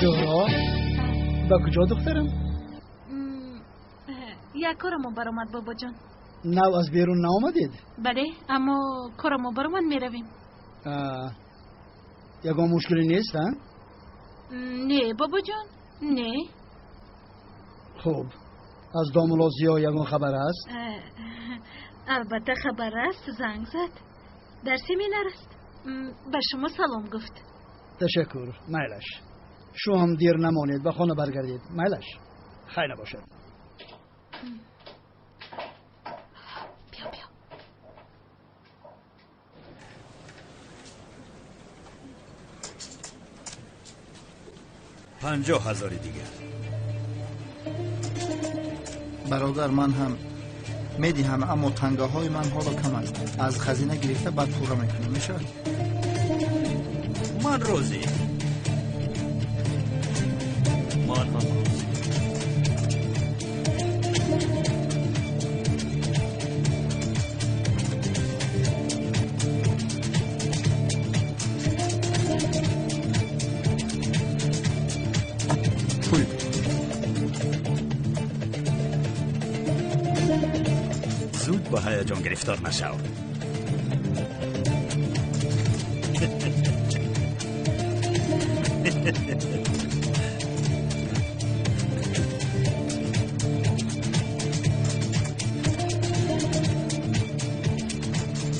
Зуҳро, ба куҷо духтарам? Як корамон баромад, бобоҷон. Нав аз берун наомадед? Бале, аммо корамон баромад, меравем. Ягон мушкиле нест, а? Не, бобоҷон, не. Хуб, аз домулло Зиё ягон хабар аст? Албатта хабар аст, занг зад. Дар семинар аст. Ба шумо салом гуфт. Ташаккур, майлаш. Шумо ҳам дер намонед, ба хона баргардед. Майлаш. Хайр набошад. Биё, биё. 50,000 дигар. Бародар, ман ҳам медиҳам, аммо тангаҳои ман ҳоло кам аст. Аз хазина гирифта баъд пурра мекунем, мешавад? Ман розӣ. Ман ҳам розӣ. Пул. Зуд ба ҳаяҷон гирифтор нашав.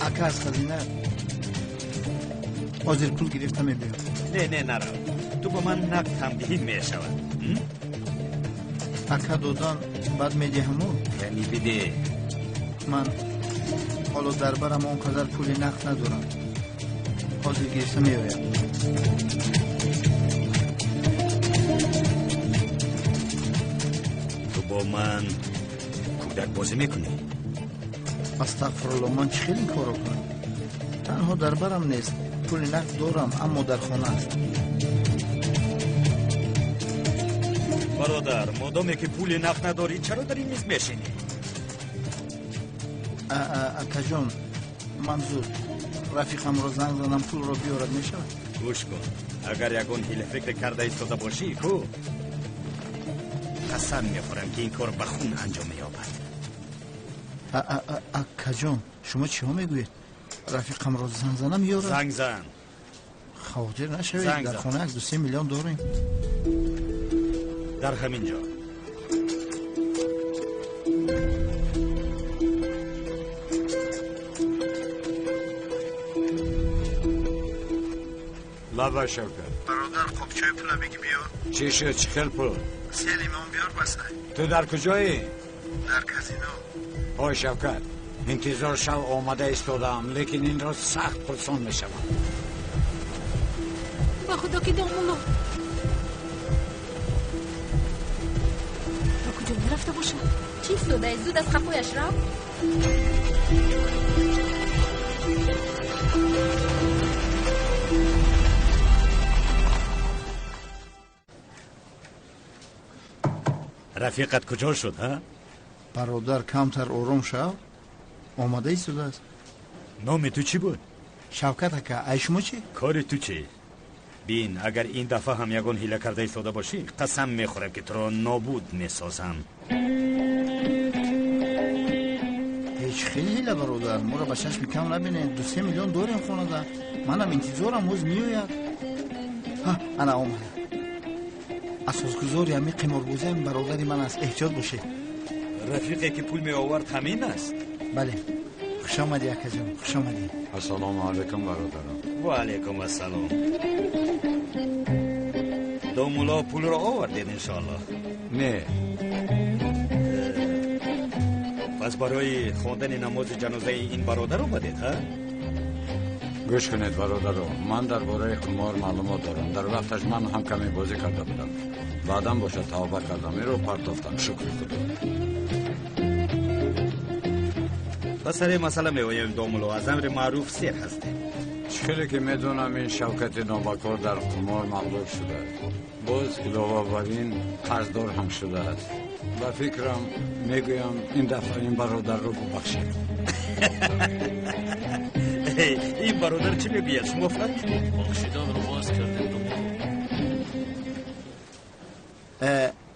Ака, аз хазина ҳозир пул гирифта мебиёд. Не, не, нарав. Ту ба ман нақд ҳам диҳӣ мешавад. Ака, додан баъд медиҳаму? Яъне биде. Ман ҳоло дар барам он қадар пули нақд надорам. Ҳозир гирифта меоям. Ту бо ман кӯдакбозӣ мекунӣ? Астағфирулло, ман чӣ хел ин корро кунам? Танҳо дар барам нест. Пули нақд дорам, аммо дар хона аст. Бародар, модоме ки пули нақд надорӣ, чаро дар ин миз мешинӣ? Акаҷон, ман зуд рафиқамро занг занам, пулро биёрад, мешавад? Гӯш кун, агар ягон ҳилафикр карда истода бошӣ, ку қасам мехӯрам, ки ин кор ба хун анҷом меёбад. Акаҷон, шумо чиҳо мегӯед? Рафиқамро занг занам ёрад? Занг зан. Хавотир нашавед, Занг дар зан. хона 1-2-3 миллион дорем. Дар ҳамин ҷо. Лаба, Шавкат. Бародар, қопчаи пула бигӣ биёр. Чӣ шуд, чӣ хел пул? 3 лимон биёр, басай. Ту дар куҷоӣ? Дар казино. Ой, Шавкат, интизор шав, омада истодаам, лекин инро сахт пурсон мешавам. Ба худо ки домулло. Ба куҷо мерафта бошад? Чӣ истодаи? Зуд аз қафояш рав. Рафиқат куҷо шуд, ҳа? Бародар, камтар ором шав. Омада истодааст. Номи ту чӣ буд? Шавкат ака, ай шумо чӣ? Кори ту чӣ? Бин, агар ин дафъа ҳам ягон ҳила карда истода бошӣ, қасам мехӯрам, ки туро нобуд месозам. Ҳеҷ хеле ҳила, бародар, моро ба чашми кам набинед. 2-3 миллион дорем хонада. Манам интизорам, ҳоз меояд. Ҳа, ана омада. Асосгузори ҳамин қиморбозиам бародари ман аст. Эҳтиёт бошед. Рафиқе ки пул меовард ҳамин аст? Бале. Хуш омадӣ, акаҷон, хуш омадӣ. Ассалому алайкум, бародарам. Ва алайкум ассалом. Домулло, пулро овардед, иншоаллоҳ? Не. Пас барои хондани намози ҷанозаи ин бародар омадед, ҳа? Гӯш кунед, бародаро, ман дар бораи қимор маълумот дорам. Дар вақташ ман ҳам каме бозӣ карда будам. Баъдан бошад тавба кардам, инро партофтам, шукри худо. Ба сари масъала меоем, домулло, аз амри маъруф сер ҳастем. Чӣ хеле ки медонам, ин Шавкати нобакор дар қимор мағлуб шудааст. Боз илова бар ин қарздор ҳам шудааст. Ба фикрам мегӯям, ин дафъа ин бародарро бубахшед. Ин бародар чӣ мегӯяд, шумо фаҳмидед? Бахшиданро боз кардем, домулло.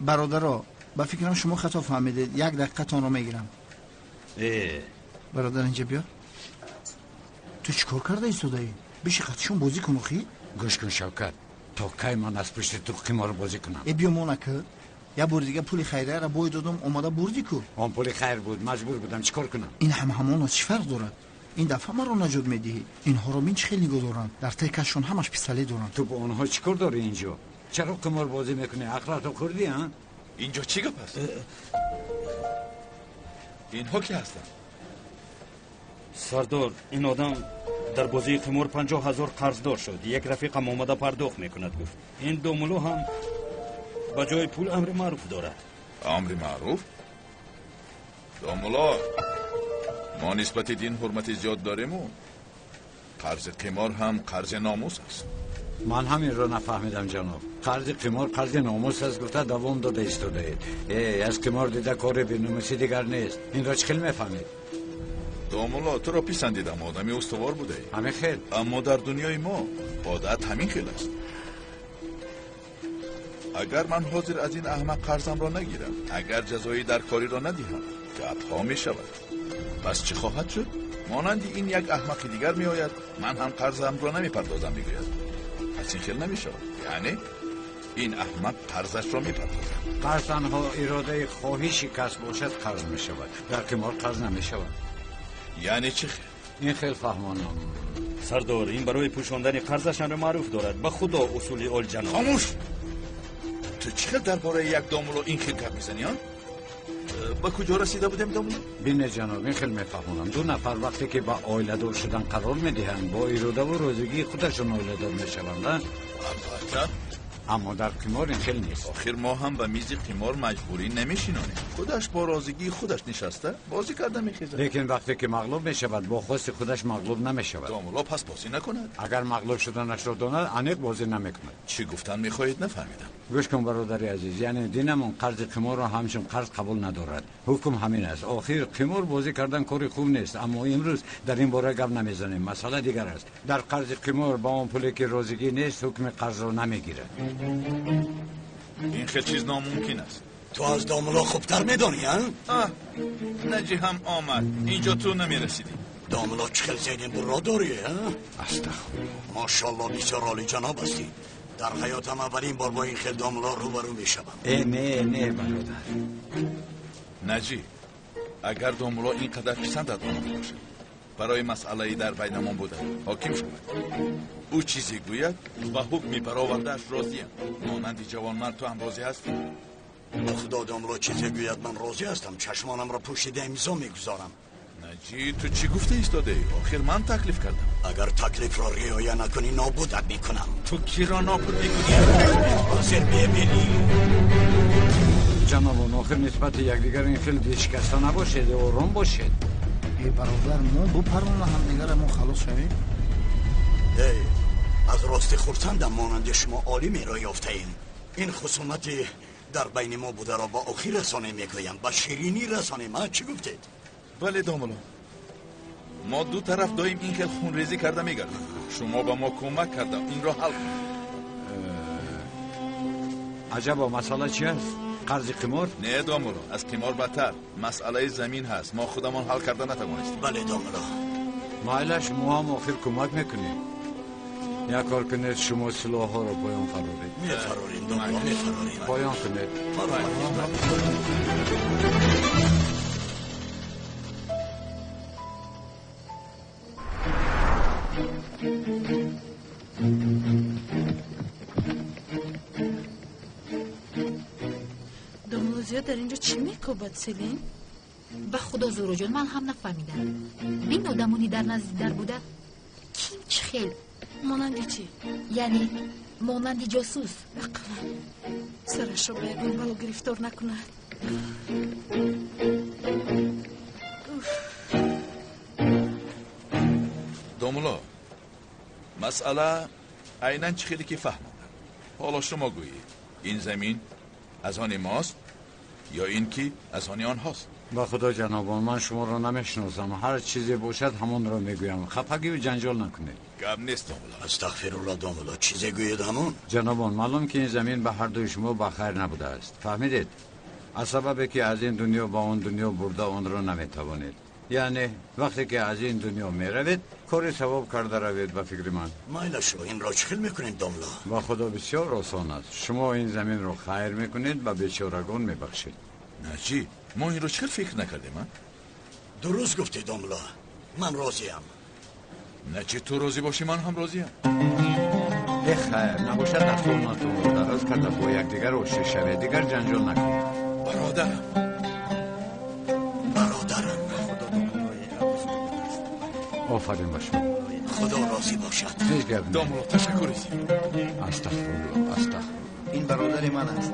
Бародаро, ба фикрам шумо хато фаҳмидед. Як дақиқатонро мегирам. Бародар, инҷа биё. Ту чӣ кор карда истодаӣ? Биши қатишон бозӣ кун охи. Гӯш кун, Шавкат, то кай ман аз пушти ту қимор бозӣ кунам? Биё мона ки. Як бори дига пули хайрияро бой додум, омада бурдӣ ку. Он пули хайр буд, маҷбур будам, чӣ кор кунам? Ин ҳам ҳамон аст, чӣ фарқ дорад? Ин дафъа маро наҷот медиҳӣ. Инҳоро бин, чӣ хел нигоҳ доранд. Дар таи кашшон ҳамаш пистолет доранд. Ту бо онҳо чӣ кор дорӣ инҷо? Чаро қимор бозӣ мекунӣ? Ақлатро хӯрдӣ, а? Инҷо чӣ гап аст? Инҳо ки ҳастанд? Сардор, ин одам дар бозии қимор 50 000 қарздор шуд. Як рафиқам омада пардохт мекунад, гуфт. Ин домуло ҳам ба ҷои пул амри маъруф дорад. Амри маъруф? Домуло, мо нисбати дин ҳурмати зиёд дорему қарзи қимор ҳам қарзи номус аст. Ман ҳаминро нафаҳмидам, ҷаноб. Қарзи қимор қарзи номус аст гуфта давом дода истодаед. Аз қимор дида кори беномусӣ дигар нест. Инро чӣ хел мефаҳмед? Домулло, туро писандидам, одами устувор будаӣ. Ҳамин хел. Аммо дар дунёи мо одат ҳамин хел аст. Агар ман ҳозир аз ин аҳмақ қарзамро нагирам, агар ҷазои даркориро надиҳам, гапҳо мешавад. Пас чӣ хоҳад шуд? Монанди ин як аҳмақи дигар меояд, ман ҳам қарзамро намепардозам мегӯяд. Пас ин хел намешавад. Яъне ин аҳмақ қарзашро мепардозад. Қарз танҳо иродаи хоҳиши кас бошад, қарз мешавад. Дар қимор қарз намешавад. Яъне чӣ хел? Ин хел фаҳмонам. Сардор, ин барои пӯшондани қарзаш амри маъруф дорад. Ба худо усули олҷаноб. Хомӯш! Ту чӣ хел дар бораи як домулло ин хел гап мезанӣ, а? Ба куҷо расида будем, домулло? Бине ҷаноб, ин хел мефаҳмонам. Ду нафар вақте ки ба оиладор шудан қарор медиҳанд, бо иродаву розигии худашон оиладор мешаванд, а? Албатта. Аммо дар қимор ин хел нест. Охир мо ҳам ба мизи қимор маҷбурӣ намешинонем. Худаш бо розигии худаш нишаста бозӣ карда мехезад. Лекин вақте ки мағлуб мешавад, бо хости худаш мағлуб намешавад. Домулло пас бозӣ накунад. Агар мағлуб шуданашро донад, аниқ бозӣ намекунад. Чӣ гуфтан мехоҳед, нафаҳмидам. Гӯш кун, бародари азиз, яъне динамон қарзи қиморро ҳамчун қарз қабул надорад. Ҳукм ҳамин аст. Охир қимор бозӣ кардан кори хуб нест, аммо имрӯз дар ин бора гап намезанем. Масъала дигар аст. Дар қарзи қимор ба он пуле ки розигӣ нест, ҳукми қарзро намегирад. Ин хел чиз номумкин аст. Ту аз домулло хубтар медонӣ, а? Наҷи ҳам омад. Инҷо ту намерасидӣ. Домулло, чӣ хел зеҳни бурро дорӣ, а? Астағфируллоҳ. Мошалло, бисёр олиҷаноб ҳастӣ. Дар ҳаётам аввалин бор бо ин хел домулло рӯбарӯ мешавам. Не, не, бародар. Наҷи, агар домулло ин қадар писандат омада бошад, барои масъалаи дар байнамон буда ҳоким шавад. Ӯ чизе гӯяд, ба ҳукми баровардааш розиям. Монанди ҷавонмард ту ҳам розӣ ҳастӣ? Ба худо, домулло чизе гӯяд, ман розӣ ҳастам. Чашмонамро пӯшида имзо мегузорам. Наҷи, ту чӣ гуфта истодаӣ? Охир ман таклиф кардам. Агар таклифро риоя накунӣ, нобудат мекунам. Ту киро нобуд мекунӣ? Ҳозир мебинӣ. Ҷанобон, охир нисбати якдигар ин хел дилшикаста набошед, ором бошед. Бародар, мо бупарона ҳамдигара, мо халос шавем. Эй, аз рости хурсандам, монанди шумо олимеро ёфтаем. Ин хусумати дар байни мо бударо ба охир расонем, мегӯям, ба ширинӣ расонем. А чӣ гуфтед? Бале, домулло, мо ду тараф доим ин хел хунрезӣ карда мегардем. Шумо ба мо кӯмак карда инро ҳал кунед. Аҷабо, масъала чи аст? Қарзи қимор? Не, домулло, аз қимор бадтар. Масъалаи замин ҳаст, мо худамон ҳал карда натавонистем. Бале, домулло. Майлаш, мо ҳам охир кӯмак мекунем. Як кор кунед, шумо силоҳҳоро поён фароред. Мефарорем, домулло, мефарорем. Поён кунед. Домулло зиёд дар инҷо чӣ мекобад, Селин? Ба худо, Зуроҷон, ман ҳам нафаҳмидам. Бин, одамони дар назди дар буда ким чӣ хел? Монанди чӣ? Яъне монанди ҷосус. Ақлан сарашро ба ягон бало гирифтор накунад. Домулло, масъала айнан чӣ хеле ки фаҳмондам. Ҳоло шумо гӯед, ин замин аз они мост ё ин ки аз они онҳост? Ба худо ҷанобон, ман шуморо намешиносам. Ҳар чизе бошад ҳамонро мегӯям. Хафагию ҷанҷол накунед. Гап нест, домулло. Астағфирулло, домулло, чизе гӯед ҳамон. Ҷанобон, маълум ки ин замин ба ҳар дуи шумо ба хайр набудааст. Фаҳмидед? Аз сабабе ки аз ин дунё ба он дунё бурда онро наметавонед. Яъне вақте ки аз ин дунё меравед, кори савоб карда равед, ба фикри ман. Майлашо, инро чӣ хел мекунем, домулло? Ба худо бисёр осон аст. Шумо ин заминро хайр мекунед, ба бечорагон мебахшед. Наҷиб, мо инро чӣ хел фикр накардем, а? Дуруст гуфтӣ, домулло. Ман розиям. Наҷиб, ту розӣ бошӣ, ман ҳам розиям. Э хайр, набошад дастонатонро дароз карда бо якдигар ошти шавед, дигар ҷанҷол накунед. Бародарам. Бародарам. Офарин ба шумо. Худо розӣ бошад. Ҳеҷ гап не. Домулло, ташаккур зиёд. Астағфирулло, астағфирулло. Ин бародари ман аст.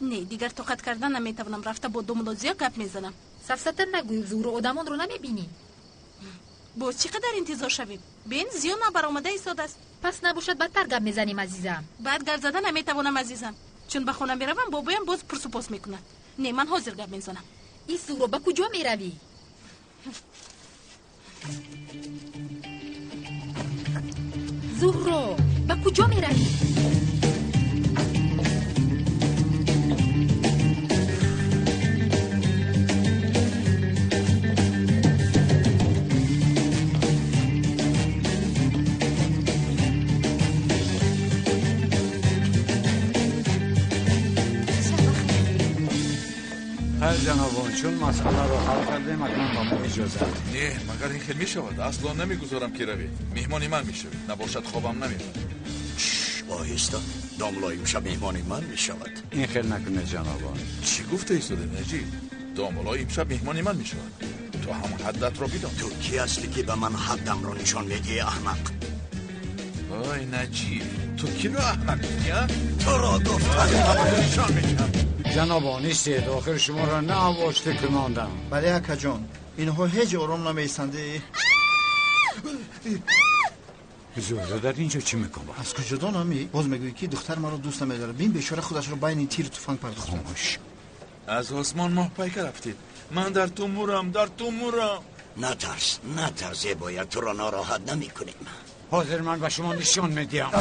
Не, дигар тоқат кардан наметавонам. Рафта бо домулло Зиё гап мезанам. Сафсата нагӯй, Зуҳро, одамонро намебинӣ. Боз чӣ қадар интизор шавем? Бин, Зиё набаромада истодааст. Пас набошад, бадтар гап мезанем, азизам. Баъд гап зада наметавонам, азизам. Чун ба хона меравам, бобоям боз пурсупос мекунад. Не, ман ҳозир гап мезанам. И Зуҳро, ба куҷо меравӣ? Зуҳро, ба куҷо меравӣ? Хайр, ҷанобон, чун масъаларо ҳал кардем, акнун ба мо иҷозат. Не, магар ин хел мешавад? Асло намегузорам ки равед. Меҳмони ман мешавед. Набошад, хобам намебарад. Оҳиста, домулло имшаб меҳмони ман мешавад. Ин хел накунед, ҷанобон. Чӣ гуфта истода, Наҷиб? Домулло имшаб меҳмони ман мешавад. Ту ҳам ҳаддатро бидон. Ту кӣ ҳастӣ, ки ба ман ҳаддамро нишон медиҳӣ, аҳмақ? Ой, Наҷиб, ту киро аҳмақ гуфтӣ, а? Туро гуфтам. Нишон медиҳам. Ҷанобон, истед, охир шуморо на оштӣ кунондам. Бале, акаҷон, инҳо ҳеҷ ором намеистанд. Зуҳро дар ин ҷо чӣ мекунад? Аз куҷо донам? Боз мегӯӣ, ки духтар маро дӯст намедорад. Бин, бечора худашро байни тиру туфанг пардохт. Хомӯш. Аз осмон моҳпайкар афтид. Ман дар ту мурам, дар ту мурам. Натарс, натарс, зебоя, туро нороҳат намекунем. Ҳозир ман ба шумо нишон медиҳам.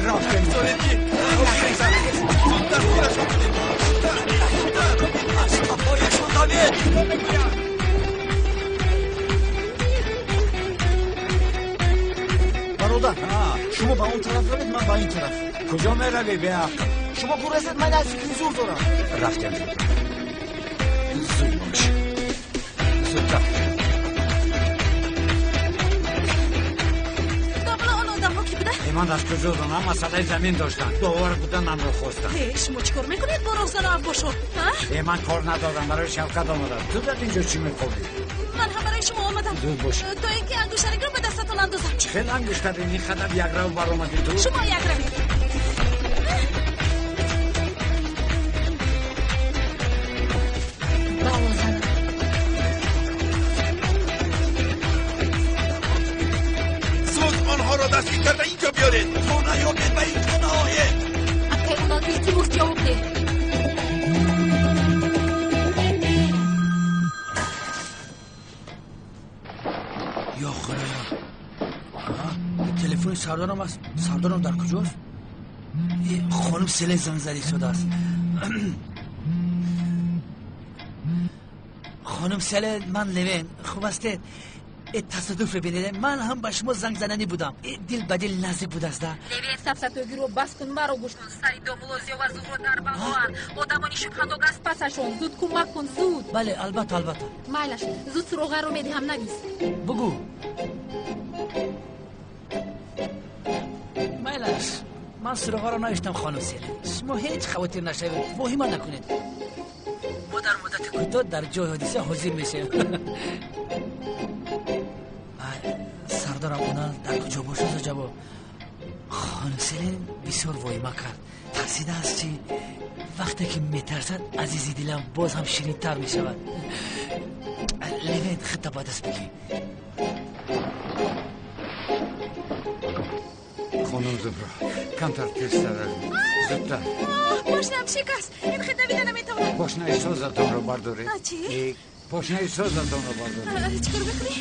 Рафтем. Аз қафояшон давед. Бародар, шумо ба он тараф равед, ман ба ин тараф. Куҷо меравӣ, беақл? Шумо гурезед, ман аз фикри зур дорам. Рафтем. Зуд бош. Зудтар. Домулло, он одамҳо ки буда? Ман аз куҷо донам? Масъалаи замин доштанд. Довар буданамро хостанд. Э, шумо чӣ кор мекунед бо роҳзану аббошо? Э, ман кор надорам, барои Шавкат омадам. Ту дар ин ҷо чӣ мекобӣ? Ман ҳам барои шумо омадам. Зуд бош. То ин ки ангуштарингро ба дастатон андозам. Чӣ хел ангуштарин? Ин қадар якрав баромадӣ ту? Шумо якравед. Зуд онҳоро дастгир карда инҷо биёред. То наёбед, ба инҷо наоед. Акай Унал, илтимос, ҷавоб деҳ. Ё Худоё, телефони сардарам аст. Сардарам дар куҷост? Хонум Селен занг зада истодааст. Хонум Селен, ман Левен. Хуб ҳастед? Тасодуф бинед, ман ҳам ба шумо занг зананӣ будам. Дил ба дил наздик будааст, да? Левен, сафсатогиро бас кун, маро гӯш кун. Сари домулло Зиё ва Зуҳро дар балоанд. Одамони шубҳанок аз пасашон. Зуд кӯмак кун, зуд. Бале, албатта, албатта. Майлаш, зуд суроғаро медиҳам, навис. Бугӯ. Майлаш, ман суроғаро навиштам, хонум Селен. Шумо ҳеҷ хавотир нашавед, воҳима накунед. Мо дар муддати кӯтоҳ дар ҷои ҳодиса ҳозир мешавем. Сардарам Унал дар куҷо бошад ҷавоб? Хонум Селен бисёр воҳима кард. Тарсидааст, чи Вақте ки метарсад, азизи дилам боз ҳам ширинтар мешавад. Левент, худта ба даст бигир. Хонум Зуҳро, камтар тезтар, зудтар. Пошнаам шикаст, ин хел давида наметавонам. Пошнаи созатонро бардоред. Чӣ? Пошнаи созатонро бардоред. Чӣ кор мекунӣ?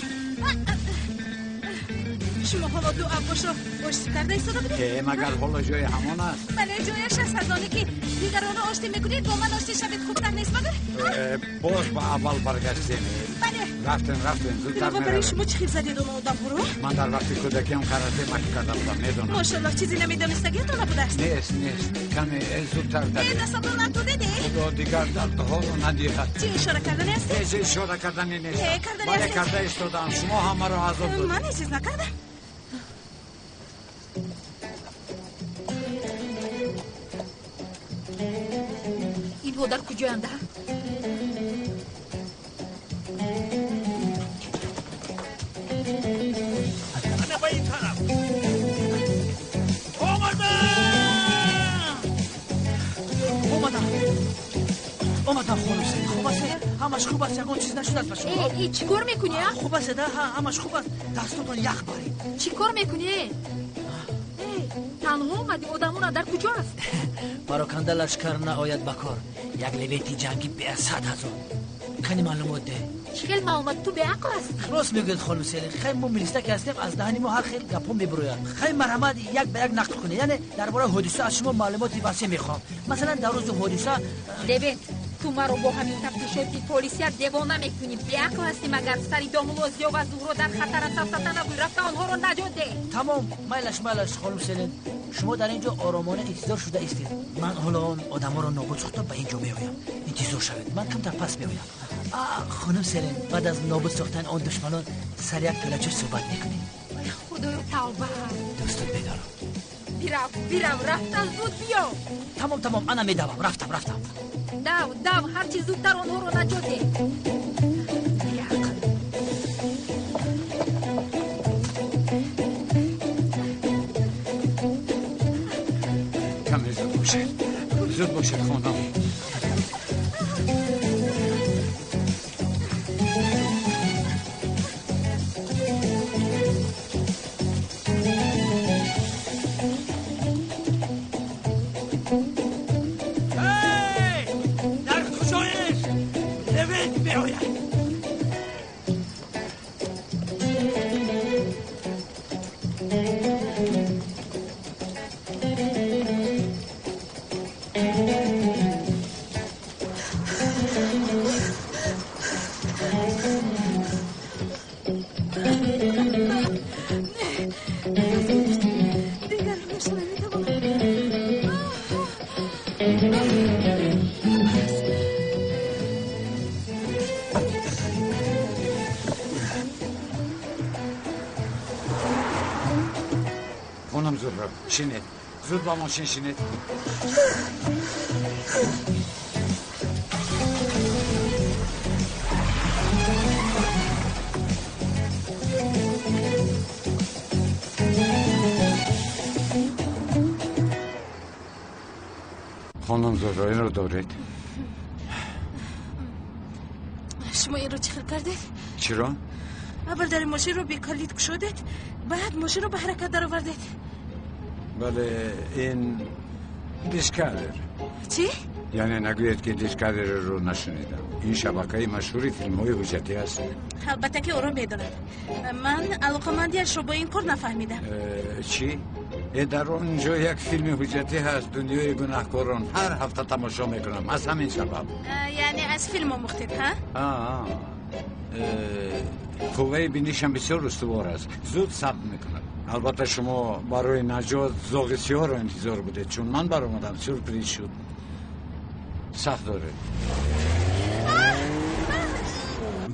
Шумо ҳоло ду аббошро оштӣ карда истода будед? Магар ҳоло ҷои ҳамон аст? Бале, ҷояш аст. Аз оне ки дигаронро оштӣ мекунед, бо ман оштӣ шавед хубтар нест, магар? Боз ба аввал баргаштем. Бале. Рафтем, рафтем, зудтар меравем. Барои шумо чӣ хел задед он одамҳоро? Ман дар вақти кӯдакиам карате машқ карда будам, медонам. Мошаллоҳ, чизе намедонистагиатон набудааст? Нест, нест. Каме зудтар давед. Дастатон натудед? Худо дигар дардҳоро надиҳад. Чӣ ишора кардани ҳастед? Ҳеҷ ишора кардани нест. Бале, карда истодаам. Шумо ҳамаро азоб додед. Ман ҳеҷ чиз накардам. Инҳо дар куҷоянд? Ана ба ин тараф. Омадам! Омадам. Омадам, хонум Селин. Хуб аст? Ҳамаш хуб аст, ягон чиз нашудааст ба шумо? Чӣ кор мекунӣ? Хуб аст, ҳамаш хуб аст. Дастотон ях баред. Чӣ кор мекунӣ? Танҳо омадӣ, одамона дар куҷо аст? Пароканда лашкар наояд ба кор. Як левети ҷангӣ бе 100 000. Кани маълумот де. Чӣ хел маълумот? Ту беақл ҳастӣ. Рост мегӯед, хонум Селин. Хай, мо милиса ки ҳастем, аз даҳани мо ҳар хел гапҳо мебирояд. Хай, марҳамат, як ба як нақл кунед. Яъне дар бораи ҳодиса аз шумо маълумоти васеъ мехоҳам. Масалан, дар рӯзи ҳодиса. Левент, ту маро бо ҳамин тафтишоти полисия девона мекунӣ. Беақл ҳастӣ магар? Сари домулло Зиё ва Зуҳро дар хатар аст. Сафсата набӯй, рафта онҳоро наҷот деҳ. Тамом, майлаш, майлаш, хонум Селин. Шумо дар ин ҷо оромона интизор шуда истед. Ман ҳоло он одаморо нобуд сохта ба ин ҷо меоям. Интизор шавед, ман камтар пас меоям. Хонум Селин, баъд аз нобуд сохтани он душманон сар як пиёлачо суҳбат мекунем. Худоё, тавба. Дӯстот медорам. Бирав, бирав, рафта зуд биё. Тамом, тамом, ана медавам. Рафтам, рафтам. Дав, дав, ҳарчи зудтар онҳоро наҷот деҳ. Беақл. Каме зуд бошед, зуд бошед, хонум. Дар куҷоед? Левент меояд. Дигар ҳош наметавонам. Хонум Зуҳро, шинед. Зуд ба мошин шинед. Хонум Зуҳро, инро доред. Шумо инро чӣ хел кардед? Чиро? Аввал дари мошинро бекалид кушодед, баъд мошинро ба ҳаракат даровардед. Бале, ин Дискавер. Чӣ? Яъне нагӯед, ки Дискаверро нашунидам. Ин шабакаи машҳури филмҳои ҳуҷҷатӣ аст. Албатта ки ӯро медонам. Ман алоқамандиашро бо ин кор нафаҳмидам. Чӣ? Дар он ҷо як филми ҳуҷҷатӣ ҳаст, Дунёи гунаҳкорон. Ҳар ҳафта тамошо мекунам, аз ҳамин сабаб. Яъне аз филм омӯхтед, ҳа? Қувваи бинишам бисёр устувор аст, зуд сабт мекунад. Албатта шумо барои наҷот зоғи сиёҳро интизор будед, чун ман баромадам, сюрприз шуд. Сахт доред.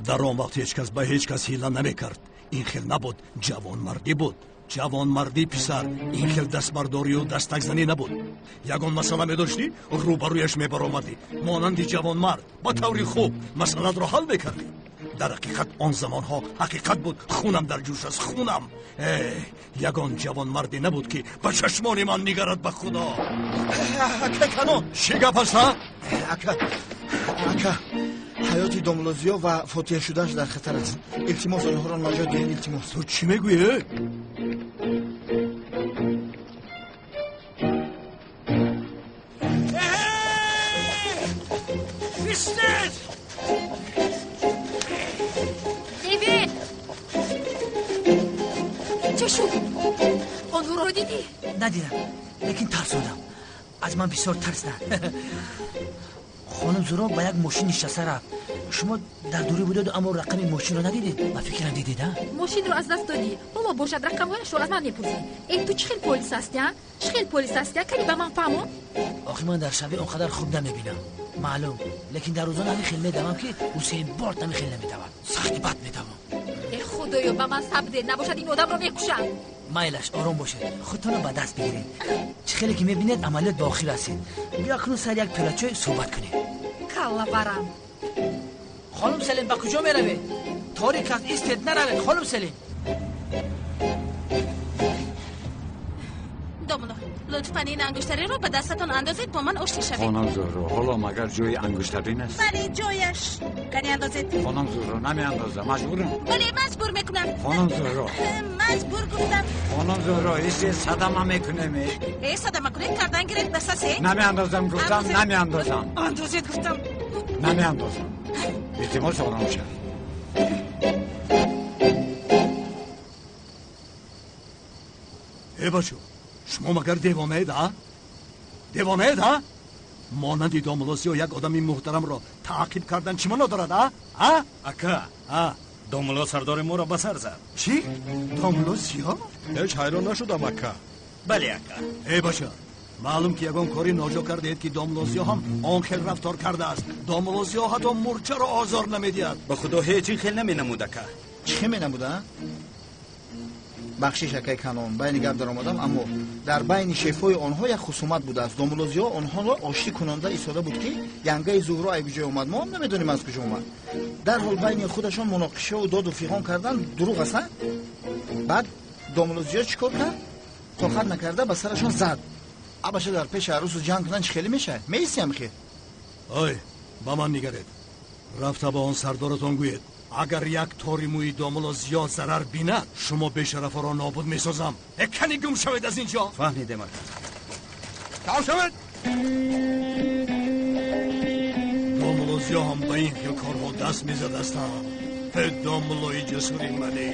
Дар он вақт ҳеҷ кас ба ҳеҷ кас ҳила намекард. Ин хел набуд, ҷавонмардӣ буд. Ҷавонмардӣ, писар, ин хел дастбардорию дастакзанӣ набуд. Ягон масъала медоштӣ, рӯбарӯяш мебаромадӣ. Монанди ҷавонмард ба таври хуб масъалатро ҳал мекардӣ. Дар ҳақиқат он замонҳо ҳақиқат буд. Хунам дар ҷӯш аст, хунам. Ягон ҷавонмарде набуд, ки ба чашмони ман нигарад, ба худо. Ака Канон! Чӣ гап аст, а? Ака, ака, ҳаёти домулло Зиё ва фотиҳа шудааш дар хатар аст. Илтимос, онҳоро наҷот диҳед, илтимос. Ту чӣ мегӯӣ? Истед! Левент! Чӣ шуд? Онҳоро дидӣ? Надидам, лекин тарсондам. Аз ман бисёр тарсиданд. Хонум Зуро ба як мошин нишаста рафт. Шумо дар дурӣ будеду, аммо рақами мошинро надидед. Ба фикрам, дидед, а? Мошинро аз даст додӣ. Ҳоло бошад, рақамҳояшро аз ман мепурсӣ. Э, ту чӣ хел полис ҳастӣ, а? Чӣ хел полис ҳастӣ, а? Кани ба ман фаҳмон. Охир ман дар шабе он қадар хуб намебинам, маълум, лекин дар рӯзона ҳамин хел медавам, ки Ҳусейн Борт ҳамин хел наметавад. Сахти бад медавам. Э, худоё, ба ман сабр де, набошад ин одамро мекушам. Майлаш, ором бошед, худтонро ба даст бигиред. Чӣ хеле ки мебинед, амалиёт ба охир расид. Биё, акнун сари як пиёла чой суҳбат кунем. Каллаварам. Хонум Селин, ба куҷо меравед? Торик аст, истед, наравед, хонум Селин. Домулло, лутфан ин ангуштариро ба дастатон андозед, бо ман оштӣ шавед. Хонум Зуҳро, ҳоло магар ҷои ангуштарин аст? Бале, ҷояш. Кани андозед. Хонум Зуҳро, намеандозам, маҷбурам. Бале, маҷбур мекунам. Хонум Зуҳро. Маҷбур гуфтам. Хонум Зуҳро, истед, садама мекунем. Э, садама кунед, кардан гиред, дастасе. Намеандозам, гуфтам, намеандозам. Андозед, гуфтам. Намеандозам. Илтимос, ором шавед. Э, бачо, шумо магар девонаед, а? Девонаед, а? Монанди домулло Зиё як одами муҳтарамро таъқиб кардан чӣ маъно дорад, а? А? Ака, а? Домулло сардори моро ба сар зад. Чӣ? Домулло Зиё? Ҳеҷ ҳайрон нашудам, ака. Бале, ака. Э, бача, маълум ки ягон кори ноҷо кардаед, ки домулло Зиё ҳам он хел рафтор кардааст. Домулло Зиё ҳатто мурчаро озор намедиҳад. Ба худо, ҳеҷ ин хел наменамуд, ака. Чӣ хел менамуд, а? Бахшиш, акай Канон, байни гап даромадам, аммо дар байни шефҳои онҳо як хусумат будааст. Домулло Зиё онҳоро оштӣ кунонда истода буд, ки янгаи Зуҳро ай куҷо омад, мо ҳам намедонем аз куҷо омад. Дарҳол байни худашон муноқишаву доду фиғон кардан. Дурӯғ аст, а? Баъд домулло Зиё чӣ кор кард? Тоқат накарда ба сарашон зад. Абаша, дар пеши арӯсу ҷанг кунан чӣ хеле мешавад? Меистиям хел. Ой, ба ман нигаред. Рафта ба он сардоратон гӯед, агар як тори мӯи домулло Зиё зарар бинад, шумо бешарафаро нобуд месозам. Э, кани гум шавед аз ин ҷо. Фаҳмидем, ака. Гум шавед. Домулло Зиё ҳам ба ин хел корҳо даст мезадастам. Э, домуллои ҷасури мане.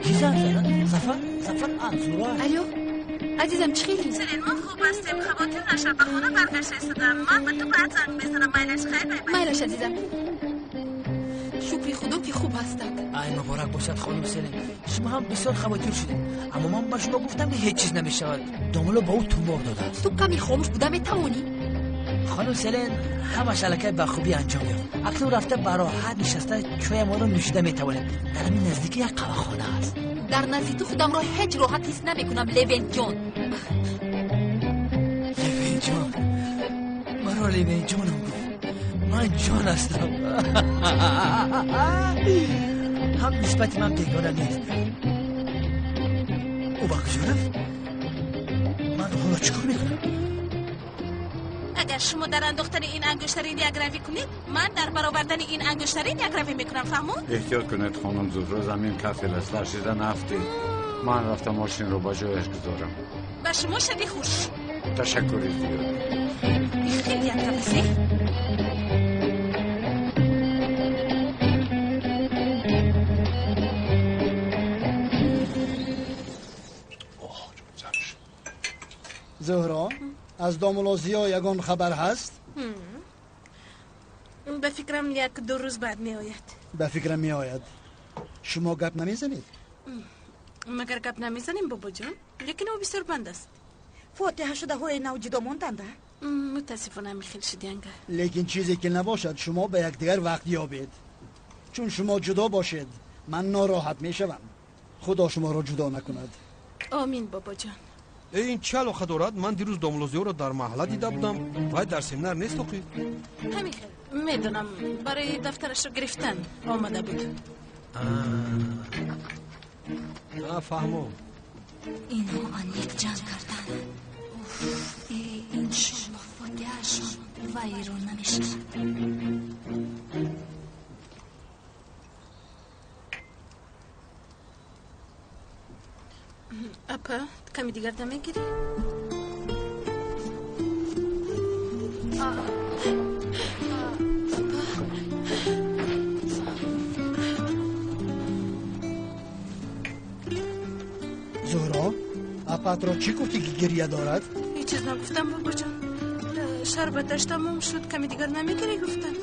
Ки занг зад? Зафар? Зафар? А, Зуҳро. Алё, азизам, чӣ хелӣ? Селин, мо хуб ҳастем, хавотир нашав, ба хона баргашта истодам. Ман ба ту баъд занг мезанам, майлаш, хайр, бай бай. Майлаш, азизам, шукри худо, ки хуб ҳастанд. Ай, муборак бошад, хонум Селин. Шумо ҳам бисёр хавотир шудед, аммо ман ба шумо гуфтам, ки ҳеҷ чиз намешавад. Домулло ба ӯ тумор додааст. Ту каме хомӯш буда метавонӣ? Хонум Селин, ҳамаш аллакай ба хубӣ анҷом ёфт. Акнун рафта ба роҳат нишаста чоямонро нӯшида метавонем. Дар ҳамин наздикӣ як қаҳвахона аст. Дар назди ту худамро ҳеҷ роҳат ҳис намекунам, Левентҷон. Левентҷон, маро Левентҷонам гуфт. Ман ҷон ҳастам. Ҳам нисбати ман бегона нест. Ӯ ба куҷо рафт? Ман ҳоло чӣ кор мекунам? Агар шумо дар андохтани ин ангуштарин якравӣ кунед, ман дар баровардани ин ангуштарин якравӣ мекунам, фаҳмон? Эҳтиёт кунед, хонум Зуҳро, замин кафел аст, ларзида нафтед. Ман рафта мошинро ба ҷояш гузорам. Ба шумо шаби хуш. Ташаккури зиёд. Хеле якравасе. Зуҳро, аз домулло Зиё ягон хабар ҳаст? Ба фикрам, як ду рӯз баъд меояд. Ба фикрам меояд. Шумо гап намезанед? Магар гап намезанем, бобоҷон, лекин ӯ бисёр банд аст. Фотиҳашудаҳои нав ҷудо монданда? Мутаассифона, ҳамин хел шуд, янга. Лекин чизе ки набошад, шумо ба якдигар вақт ёбед. Чун шумо ҷудо бошед, ман нороҳат мешавам. Худо шуморо ҷудо накунад. Омин, бобоҷон. Ин чӣ алоқа дорад? Ман дирӯз домулло Зиёро дар маҳалла дида будам. Вай дар семинар нест охир. Ҳамин хел медонам, барои дафтарашро гирифтан омада буд. Фаҳмом. Инҳо аниқ ҷанг карданд. Иншоллоҳ фотиҳаашон вайрон намешавад. Апа, ками дигар намегирӣ? Апа. Зуҳро, апаатро чӣ гуфтӣ ки гирья дорад? Ҳеҷ чиз нагуфтам, бобоҷон. Шарбаташ тамом шуд, ками дигар намегирӣ гуфтам.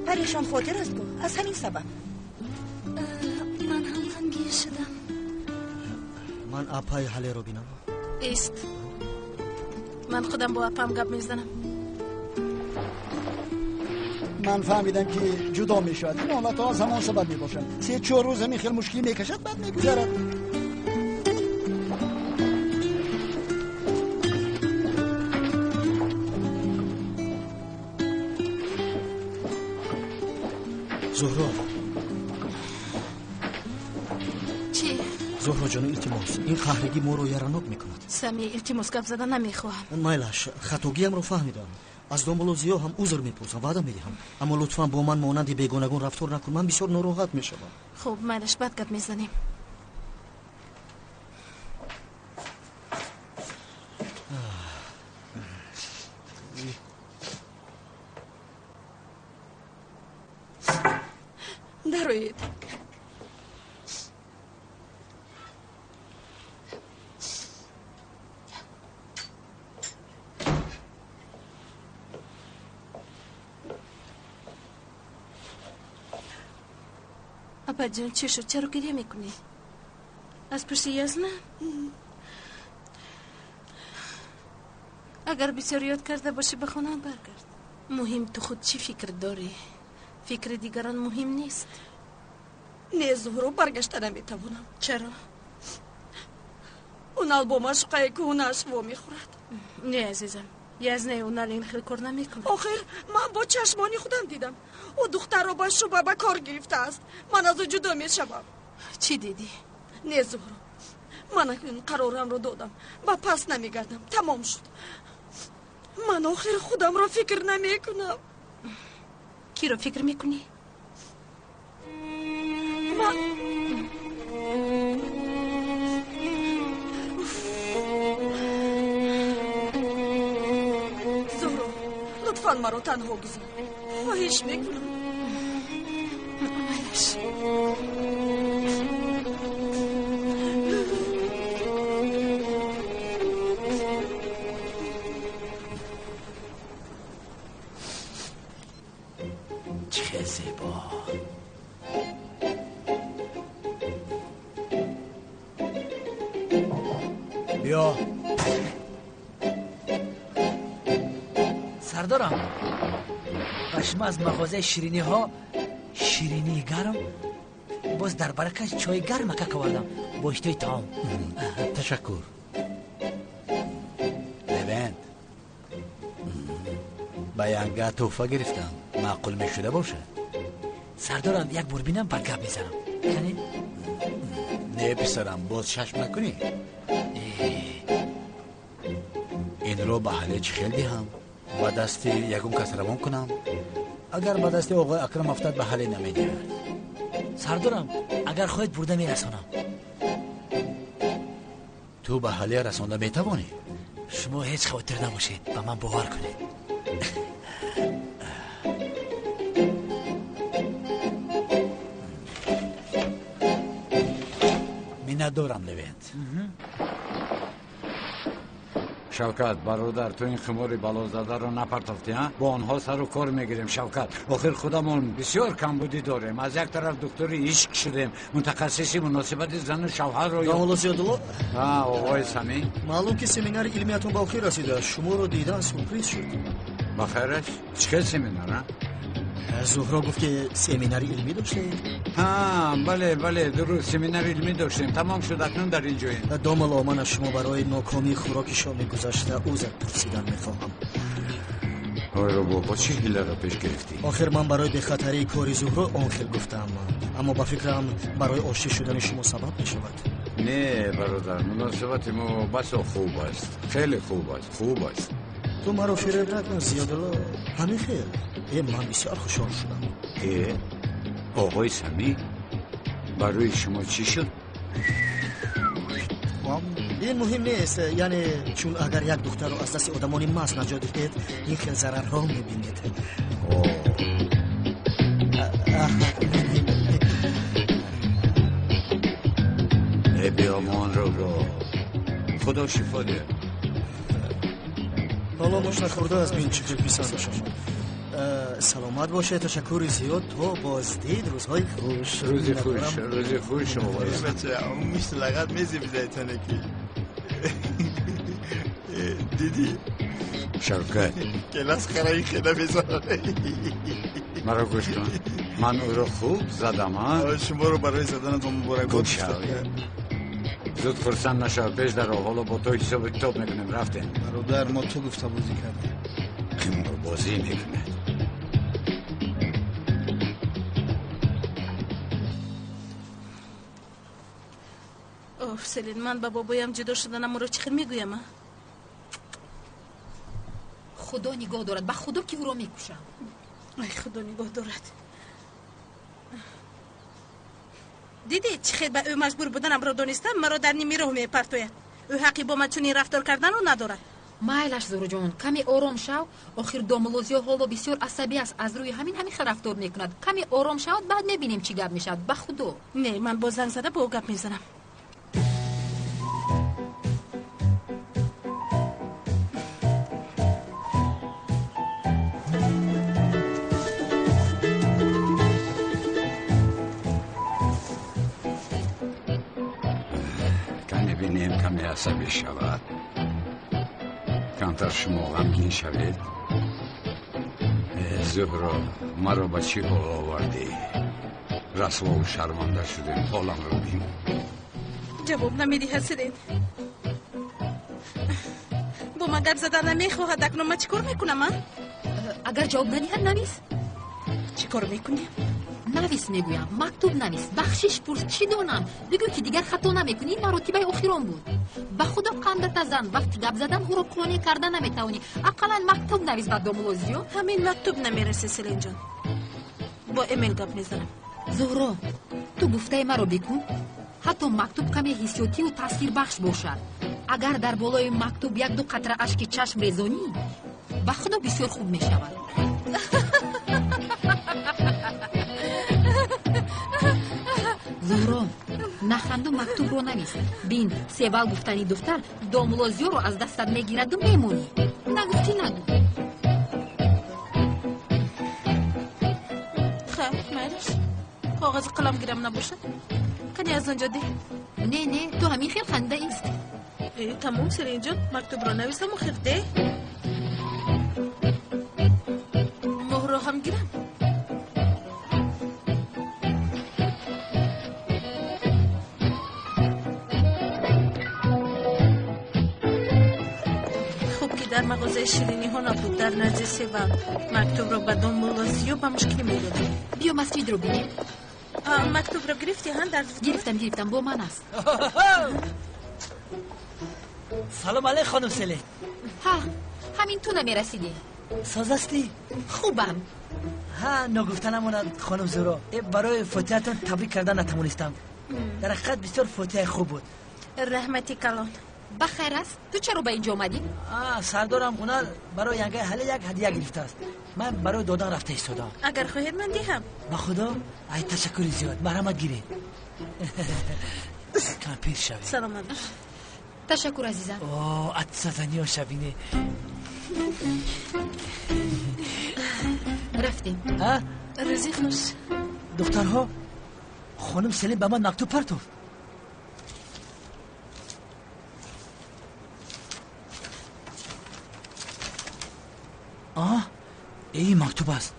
Парешон хотир аст ку, аз ҳамин сабаб. Ман ҳам ғамгин шудам. Ман апаи Ҳалеро бинам. Ист. Ман худам бо апаам гап мезанам. Ман фаҳмидам ки ҷудо мешавад. Ин ҳолатҳо аз ҳамон сабаб мебошанд. 3-4 рӯз ҳамин хел мушкилӣ мекашад, баъд мегузарад. Зуҳро. Чӣ? Зуҳро ҷон, илтимос, ин қаҳрагӣ моро яранок мекунад. Сами, илтимос, гап зада намехоҳам. Майлаш, хатогиямро фаҳмидам. Аз домулло Зиё ҳам узр мепурсам, ваъда медиҳам. Аммо лутфан бо ман монанди бегонагон рафтор накун, ман бисёр нороҳат мешавам. Хуб, майлаш, баъд гап мезанем. Дароед. Апаҷон, чӣ шуд? Чаро гиря мекунӣ? Аз пушти Язна? Агар бисёр ёд карда бошӣ, ба хонаат баргард. Муҳим ту худ чӣ фикр дорӣ? Фикри дигарон муҳим нест. Не, Зуҳро, баргашта наметавонам. Чаро? Унал бо машқаи кӯҳнааш вомехӯрад. Не, азизам, Язнаи Унал ин хел кор намекунад. Охир ман бо чашмони худам дидам. Ӯ духтарро ба шуба ба кор гирифтааст. Ман аз ӯ ҷудо мешавам. Чӣ дидӣ? Не, Зуҳро, ман акнун қарорамро додам. Ба пас намегардам. Тамом шуд. Ман охир худамро фикр намекунам. Киро фикр мекунӣ? Ман Зуҳро, лутфан маро танҳо гузор. Хоҳиш мекунам. Майлаш. Чӣ зебо. Биё. Сардорам, ба шумо аз мағозаи шириниҳо ширинии гарм, боз дар баракаш чойи гармака овардам бо иштиҳои таом. Ташаккур. Левент, ба янга тӯҳфа гирифтам. Маъқул мешуда бошад? Сардорам, як бор бинам, баъд гап мезанам. Яъне? Не, писарам, боз шашм накунӣ. Инро ба ҳале чӣ хел диҳам? Ба дасти ягон кас равон кунам? Агар ба дасти оғои Акрам афтад, ба ҳале намедиҳад. Сардорам, агар хоҳед бурда мерасонам. Ту ба ҳале расонда метавонӣ? Шумо ҳеҷ хавотир набошед, ба ман бовар кунед. Миннатдорам, Левент. Шавкат, бародар, ту ин химори балозадаро напартофтӣ, а? Бо онҳо сару кор мегирем, Шавкат. Охир худамон бисёр камбудӣ дорем. Аз як тараф духтури ишқ шудем, мутахассиси муносибати зану шавҳарро. Домулло Зиёдулло? А, оғои Самӣ. Маълум ки семинари илмиятон ба охир расидааст. Шуморо дидан сюрприз шуд. Ба хайраш? Чӣ хел семинар, а? Зуҳро гуфт ки семинари илмӣ доштед. Ҳа, бале, бале, дуруст, семинари илмӣ доштем. Тамом шуд, акнун дар ин ҷоем. Домулло, ман аз шумо барои нокомии хӯроки шоми гузашта узр пурсидан мехоҳам. Ҳойро бобо, чӣ ҳиларо пеш гирифтӣ? Охир ман барои бехатарии кори Зуҳро он хел гуфтам, аммо ба фикрам барои оштӣ шудани шумо сабаб мешавад. Не, бародар, муносибати мо басо хуб аст, хеле хуб аст, хуб аст. Ту маро фиреб накун, Зиёдулло. Ҳамин хел. Ман бисёр хушҳол шудам. Оғои Самӣ, барои шумо чӣ шуд? Ин муҳим нест, яъне чун агар як духтарро аз дасти одамони маст наҷот диҳед, ин хел зарарҳо мебинед. Биёмон рӯбо, худо шифо диҳад. Ҳоло муш нахӯрда аз бин чӣ хел писандаш омад. Саломат бошед, ташаккури зиёд, то боздид, рӯзҳои хуш. Рӯзи хуш, рӯзи хуш, оғои. Бача, мушт лағат мезебидайтане ки. Дидӣ? Шавкат. Келас хараи хела мезанад. Маро гӯш кун. Ман ӯро хуб задам, а? Шуморо барои заданатон муборакбод. Гӯш шав. Зуд хурсанд нашав, пеш даро, ҳоло бо ту ҳисобу китоб мекунем, рафтем. Бародар, мо ту гуфта бозӣ кардем. Қиморбозӣ мекунад. Оф, Селин, ман ба бобоям ҷудо шуданамро чӣ хел мегӯям, а? Худо нигоҳ дорад, ба худо ки ӯро мекушам. Ай, худо нигоҳ дорад. Дидӣ чӣ хел ба ӯ маҷбур буданамро донистам, маро дар ними роҳ мепартояд. Ӯ ҳаққи бо ман чунин рафтор карданро надорад. Майлаш, Зуҳроҷон, каме ором шав. Охир домулло Зиё ҳоло бисёр асабӣ аст, аз рӯи ҳамин ҳамин хел рафтор мекунад. Каме ором шавад, баъд мебинем чӣ гап мешавад. Ба худо. Не, ман боз занг зада бо ӯ гап мезанам. Бинем каме асабӣ шавад, камтар шумо ғамгин шавед. Зуҳро, маро ба чӣ ҳол овардӣ? Расвову шарманда шудем, ҳоламро бин. Ҷавоб намедиҳад, Селин. Бо ман гап задан намехоҳад. Акнун ман чӣ кор мекунам, а? Агар ҷавоб надиҳад, навис. Чӣ кор мекунем? Навис мегӯям, мактуб навис, бахшиш пурс, чӣ донам, бигӯ ки дигар хато намекунӣ, ин маротибаи охирон буд. Ба худо қандата зан, вақти гап задан ӯро қонеъ карда наметавонӣ. Ақаллан мактуб навис ба домулло Зиё. Ҳамин мактуб намерасе, Селинҷон. Бо эмел гап мезанам. Зуҳро, ту гуфтаи маро бикун. Ҳатто мактуб каме ҳиссиётиву таъсирбахш бошад. Агар дар болои мактуб як-ду қатра ашки чашм резонӣ, ба худо бисёр хуб мешавад. Зуҳро, наханду мактубро навис. Бин, севал гуфтани духтар домулло Зиёро аз дастат мегираду мемонӣ. Нагуфтӣ, нагу. Хайр, майлаш. Коғази қалам гирам набошад? Кани аз он ҷо деҳ. Не, не, ту ҳамин хел ханда ист. Тамом, Селинҷон, мактубро нависаму хел деҳ. Моҳро ҳам гирам. Дар мағозаи шириниҳо набуд, дар назди Севал. Мактубро ба домулло Зиё ба мушкилӣ медодам. Биё масҷидро бинем. Мактубро гирифтӣ, ҳа? Дар гирифтам, гирифтам, бо ман аст. Салом алейк, хонум Селин. Ҳа, ҳамин ту намерасидӣ. Соз ҳастӣ? Хубам. Ҳа, ногуфта намонад, хонум Зуҳро, барои фотиҳатон табрик кардан натавонистам. Дар ҳақиқат бисёр фотиҳаи хуб буд. Раҳмати калон. Ба хайр аст? Ту чаро ба инҷо омадӣ? Сардорам ҳунар барои янгаи ҳале як ҳадия гирифтааст. Ман барои додан рафта истодам. Агар хоҳед, ман диҳам. Ба худо, ай, ташаккури зиёд, марҳамат гиред. Кампир шавед. Саломат бош. Ташаккур, азизам. О, атсазаниё шабине. Рафтем. Рӯзи хуш. Духтарҳо, хонум Селин ба ман мактуб партофт. Эй, мактуб аст.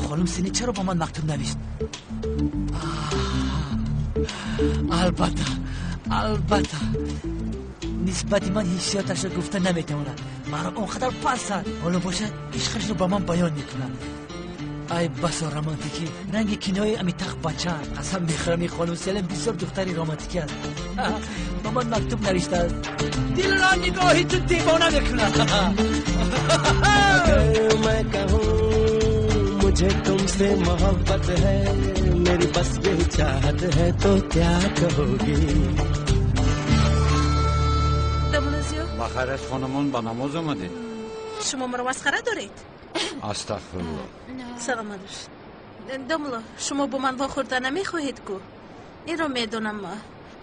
Хонум Селин чаро ба ман мактуб навишт? Албатта, албатта, нисбати ман ҳиссиёташро гуфта наметавонад. Маро он қадар пасад. Ҳоло бошад, ишқашро ба ман баён мекунад. Ай басо романтикӣ, ранги кинои Амитах Бачан. Қасам мехӯрам, ин хонум Селин бисёр духтари романтикӣ аст. Ба ман мактуб навиштааст. Дилро нигоҳи ту девона мекунад. अगर मैं कहूँ मुझे तुमसे मोहब्बत है, मेरी बस यही चाहत है, तो क्या कहोगी? Домулозиё, Ба хайр аст, хонумон, ба намоз омадед? Шумо маро масхара доред? Астағфирулло. Саломат бошед. Домуло, шумо бо ман вохӯрда намехоҳед ку? Инро медонам.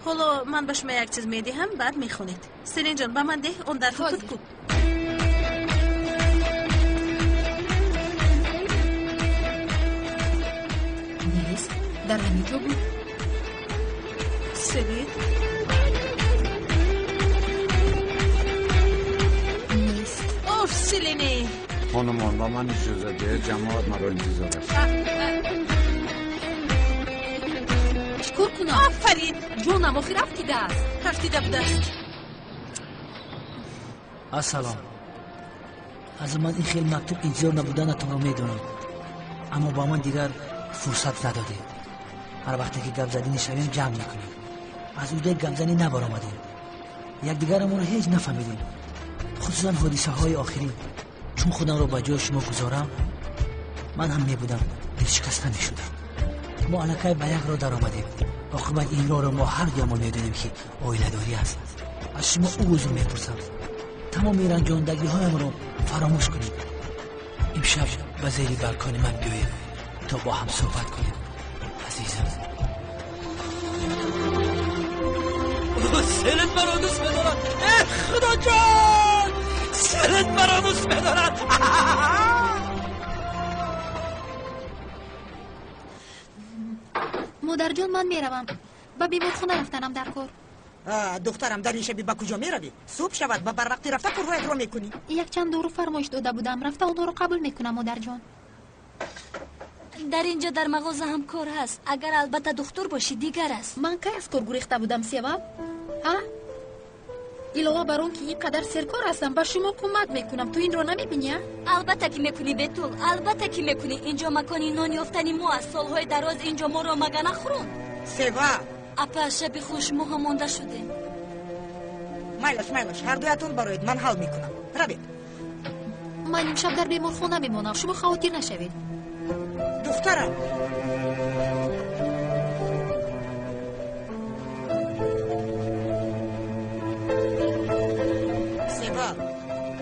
Ҳоло ман ба шумо як чиз медиҳам, баъд мехонед. Селинҷон, ба ман деҳ, он дарфи буд ку. Нест, дар ҳамин ҷо буд. Селин. Нест. Оф, Селине! Хонумон, ба ман иҷоза диҳед, ҷамоат маро интизор аст. Чӣ кор кунам? Офарин! Ҷонам, охир афтидааст. Афтида будааст. Ассалом. Аз ман ин хел мактуб интизор набуданатонро медонам, аммо ба ман дигар фурсат надодед. Ҳар вақте ки гапзанӣ шавем, ҷамъ мекунем. Аз уҳдаи гапзанӣ набаромадем, якдигарамонро ҳеҷ нафаҳмидем, хусусан ҳодисаҳои охирин. Чун худамро ба ҷои шумо гузорам, ман ҳам мебудам, дилшикаста мешудам. Мо аллакай ба як роҳ даромадем. Оқибат ин роҳро мо ҳар дуямон медонем, ки оиладорӣ аст. Аз шумо узр мепурсам. Тамоми ранҷондагиҳоямро фаромӯш кунед. Имшаб ба зери балкони ман биёед, то бо ҳам суҳбат кунем, азизам. Селин маро дӯст медорад. Э, Худоҷон, Селин маро дӯст медорад. Модарҷон, ман меравам. Ба беморхона рафтанам дар кор. Духтарам, дар ин шаби ба куҷо меравӣ? Субҳ шавад, ба барвақтӣ рафта корҳоятро мекунӣ. Якчанд дору фармоиш дода будам, рафта онҳоро қабул мекунам, модарҷон. Дар инҷо дар мағоза ҳам кор ҳаст. Агар албатта духтур бошӣ, дигар аст. Ман кай аз кор гурехта будам, Сева? А? Илова бар он ки ин қадар серкор ҳастам, ба шумо кӯмак мекунам. Ту инро намебинӣ, а? Албатта ки мекунӣ, Бетул, албатта ки мекунӣ. Инҷо макони нон ёфтани мо аст. Солҳои дароз инҷо моро мага нахӯронд? Сева! Апа, шаби хуш, мо ҳам монда шудем. Майлаш, майлаш, ҳардуятон бароед, ман ҳал мекунам. Равед. Ман имшаб дар беморхона мемонам, шумо хавотир нашавед. Духтарам. Сева,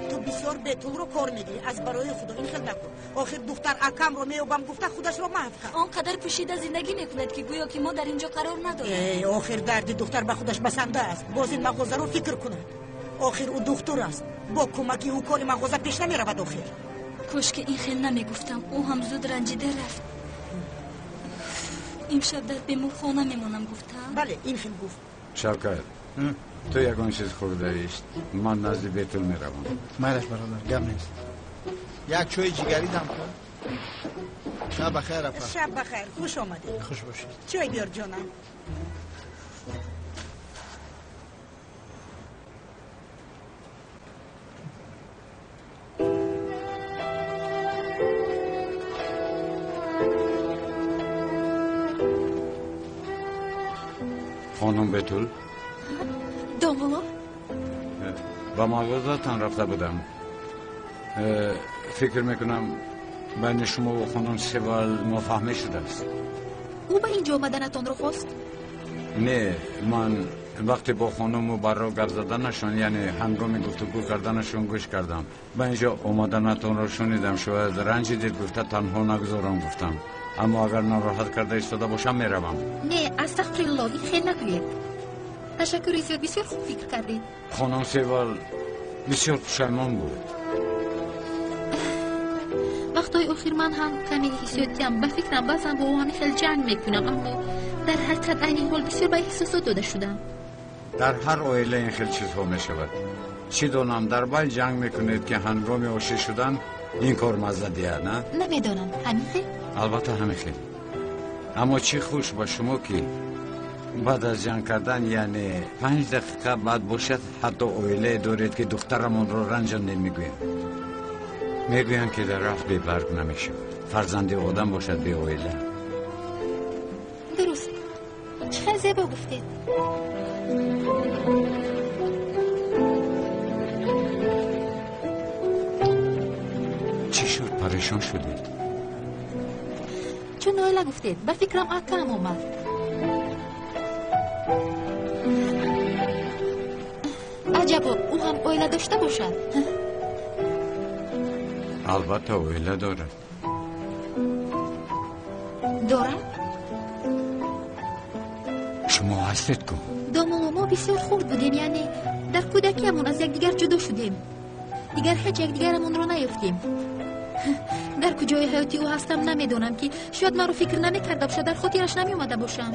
ту бисёр Бетулро кор медиҳӣ. Аз барои Худо ин хел накун. Охир духтар акамро меёбам гуфта худашро маҳв кард. Он қадар пӯшида зиндагӣ мекунад, ки гӯё ки мо дар ин ҷо қарор надорем. Э, охир дарди духтар ба худаш басанда аст. Боз ин мағозаро фикр кунад. Охир ӯ духтур аст. Бо кӯмаки ӯ кори мағоза пеш намеравад охир. Кош ки ин хел намегуфтам, ӯ ҳам зуд ранҷида рафт. Имшаб дар беморхона мемонам гуфтам. Бале, ин хел гуфт. Шавкат, ту ягон чиз хӯрдаист, ман назди Бетул меравам. Майлаш, бародар, гап нест. Як чойи ҷигарӣ дам кун. Шаб бахайр, апа. Шаб бахайр, хуш омадед. Хуш бошед. Чой биёр, ҷонам. Хонум Бетул. Домуло. Ба мағозатон рафта будам. Фикр мекунам, байни шумо ва хонум Севал нофаҳмӣ шудааст. Ӯ ба ин ҷо омаданатонро хост? Не, ман вақте бо хонум Мубарро гап заданашон, яъне ҳангоми гуфтугӯ карданашон гӯш кардам. Ба ин ҷо омаданатонро шунидам, шояд ранҷидед гуфта танҳо нагузорам гуфтам. Аммо агар нороҳат карда истода бошам, меравам. Не, астағфирулло, ин хел нагӯед. Ташаккури зиёд, бисёр хуб фикр кардед. Хонум Севал бисёр пушаймон буд. Вақтҳои охир ман ҳам каме ҳиссиётиам. Ба фикрам, баъзан бо ӯ ҳамин хел ҷанг мекунам, аммо дар ҳақиқат айни ҳол бисёр ба эҳсосот дода шудам. Дар ҳар оила ин хел чизҳо мешавад. Чӣ донам, дар байн ҷанг мекунед, ки ҳангоми ошӣ шудан Ин кор мазза диҳад, на? Намедонам, ҳамин хел? Албатта ҳамин хел. Аммо чӣ хуш ба шумо ки баъд аз ҷанг кардан, яъне 5 дақиқа баъд бошад, ҳатто оилае доред ки духтарамонро ранҷондем мегӯянд. Мегӯянд ки дарахт бебарг намешавад. Фарзанди одам бошад беоила. Дуруст. Чӣ хел зебо гуфтед. Чӣ шуд, парешон шудед? Чун оила гуфтед, ба фикрам акаам омад. Аҷабо, ӯ ҳам оила дошта бошад? Албатта оила дорад. Дорад? Шумо ҳастед ку? Домулло, мо бисёр хурд будем, яъне дар кӯдакиамон аз якдигар ҷудо шудем. Дигар ҳеҷ якдигарамонро наёфтем. Дар куҷои ҳаёти ӯ ҳастам намедонам, ки шояд маро фикр намекарда бошад, дар хотираш намеомада бошам.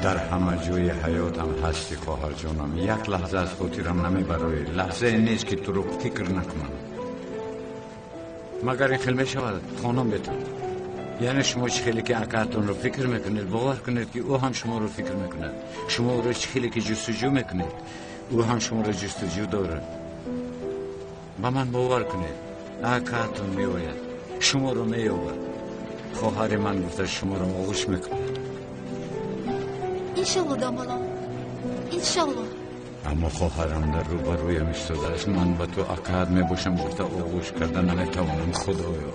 Дар ҳама ҷои ҳаётам ҳасти, хоҳарҷонам. Як лаҳза аз хотирам намебароӣ. Лаҳзае нест ки туро фикр накунам. Магар ин хел мешавад, хонум бетон? Яъне шумо чӣ хеле ки акаатонро фикр мекунед, бовар кунед ки ӯ ҳам шуморо фикр мекунад. Шумо ӯро чӣ хеле ки ҷустуҷӯ мекунед, ӯ ҳам шуморо ҷустуҷӯ дорад. Ба ман бовар кунед, акаатон меояд, шуморо меёбад. Хоҳари ман гуфта шуморо оғӯш мекунад. Иншолло, домулло, иншолло. Аммо хоҳарам дар рӯбарӯям истодааст. Ман ба ту акаат мебошам гуфта оғӯш карда наметавонам. Худоё.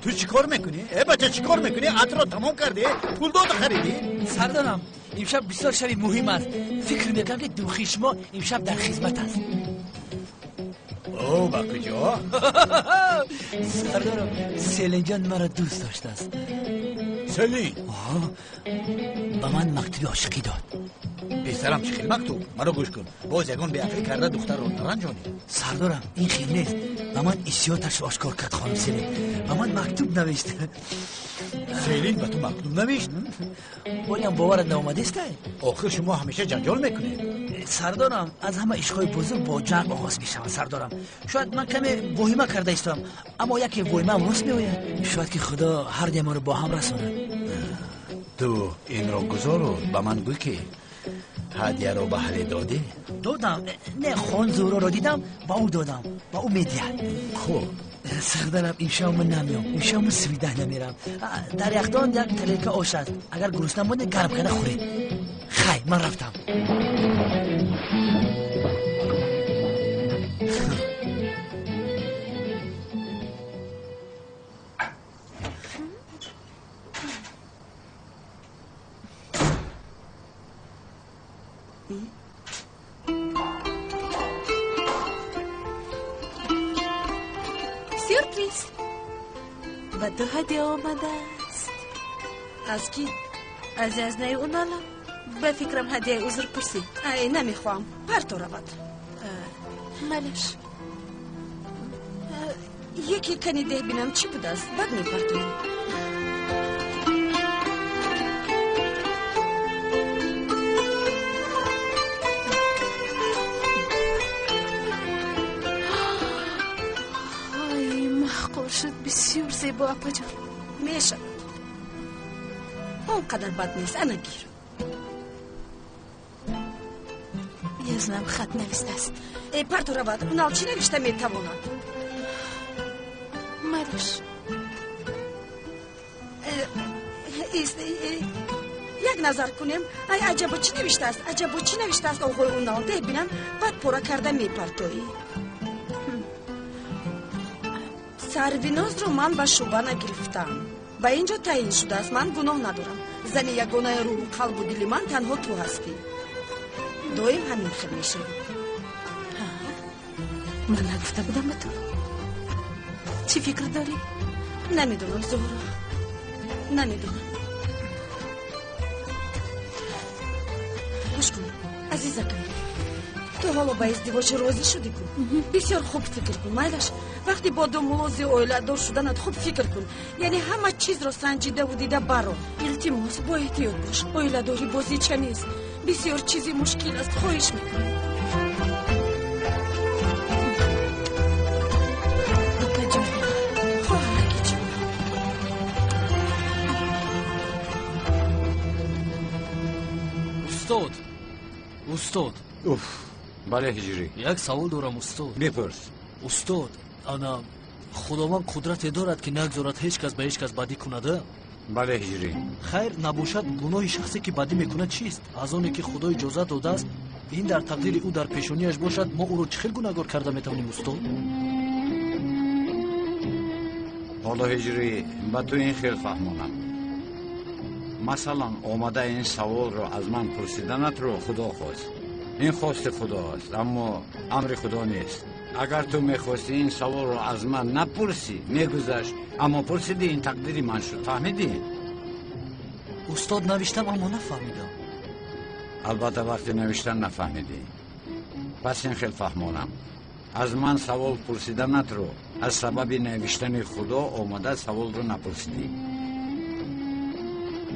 Ту чӣ кор мекунӣ? Э бача, чӣ кор мекунӣ? Атро тамом кардӣ? Пул дода харидӣ? Сардарам, имшаб бисёр шаби муҳим аст. Фикр мекунам ки духи шумо имшаб дар хизмат аст. О, ба куҷо? Сардарам, Селинҷон маро дӯст доштааст. Селин? Ба ман мактуби ошиқӣ дод. Писарам, чӣ хел мактуб? Маро гӯш кун. Боз ягон беақлӣ карда духтарро наранҷонӣ. Сардорам, ин хел нест. Ба ман ҳиссиёташро ошкор кард хонум Селин. Ба ман мактуб навишт. Селин ба ту мактуб навишт? Болиам боварат наомадеста? Охир шумо ҳамеша ҷанҷол мекунед. Сардорам, аз ҳама ишқҳои бузург бо ҷанг оғоз мешаванд. Сардорам, шояд ман каме воҳима карда истодам, аммо яке воҳимаам рост меояд. Шояд ки Худо ҳар дуямонро бо ҳам расонад. Ту инро гузору ба ман гӯй ки ҳадияро ба ҳале додӣ? Додам. Не, хон Зуҳроро дидам, ба ӯ додам. Ба ӯ медиҳад. Хуб. Сардарам, имшаб ман намеом. Имшаб ман свидания мерам. Дар яхдон як тарелка ош аст. Агар гурусна мондед, гарм карда хӯред. Хай, ман рафтам. Сюрприз! Ба ту ҳадя омадааст. Аз кӣ? Аз язнаи Унала. Ба фикрам ҳадияи узрпурсӣ. Ай, намехоҳам. Парто равад. Малеш. Яке кани деҳ бинам чӣ будааст, баъд мепартоем. Шуд бисёр зебо, апаҷон. Мешавад. Он қадар бад нест, ана гир. Язнам хат навистааст. Э, парто равад, Унал чӣ навишта метавонад? Малеш. Як назар кунем. Ай, аҷабо чӣ навиштааст? Аҷабо чӣ навиштааст оғои Унал? Деҳ бинам, баъд пора карда мепартоӣ. Сарвинозро ман ба шӯъба нагирифтам. Ба ин ҷо таъин шудааст. Ман гуноҳ надорам. Зани ягонаи рӯҳу қалбу дили ман танҳо ту ҳастӣ. Доим ҳамин хел мешавӣ. Ман нагуфта будам ба ту? Чӣ фикр дорӣ? Намедонам, Зуҳро, намедонам. Гӯш кун, азизакам. Ту ҳоло ба издивоҷ розӣ шудӣ ку? Бисёр хуб фикр кун, майлаш. Вақте бо домулози оиладор шуданат хуб фикр кун. Яъне ҳама чизро санҷидаву дида баро. Илтимос, бо эҳтиёт бош. Оиладорӣ бозича нест. Бисёр чизи мушкил аст, хоҳиш мекунам. Устод, устод. Уф, бале ҳиҷрӣ. Як савол дорам, устод. Бипурс. Устод, ана Худованд қудрате дорад, ки нагзорад ҳеҷ кас ба ҳеҷ кас бадӣ кунад? Бале ҳиҷрӣ. Хайр, набошад, гуноҳи шахсе ки бадӣ мекунад чист? Аз оне ки Худо иҷозат додааст, ин дар тақдири ӯ дар пешониаш бошад, мо ӯро чӣ хел гунаҳгор карда метавонем, устод? Ҳоло ҳиҷрӣ, ба ту ин хел фаҳмонам. Масалан, омада ин саволро аз ман пурсиданатро Худо хост. Ин хости Худо аст, аммо амри Худо нест. Агар ту мехости ин саволро аз ман напурсӣ, мегузашт, аммо пурсидӣ, ин тақдири ман шуд. Фаҳмидӣ? Устод, навиштам, аммо нафаҳмидам. Албатта, вақте навиштан нафаҳмидӣ. Пас ин хел фаҳмонам. Аз ман савол пурсиданатро аз сабаби навиштани Худо омада саволро напурсидӣ.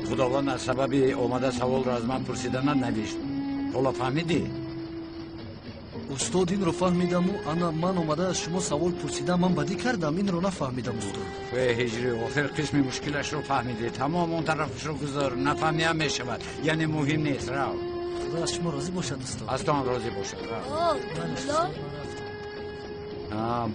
Худованд аз сабаби омада саволро аз ман пурсиданат навишт. Ҳоло фаҳмидӣ? Устод, инро фаҳмидаму ана ман омада аз шумо савол пурсидам, ман бадӣ кардам, инро нафаҳмидам, устод. Э ҳиҷрӣ, охир қисми мушкилашро фаҳмидӣ. Тамом, он тарафашро гузор, нафаҳмиам мешавад. Яъне муҳим нест, рав. Худо аз шумо розӣ бошад, устод. Аз ту ҳам розӣ бошад, рав.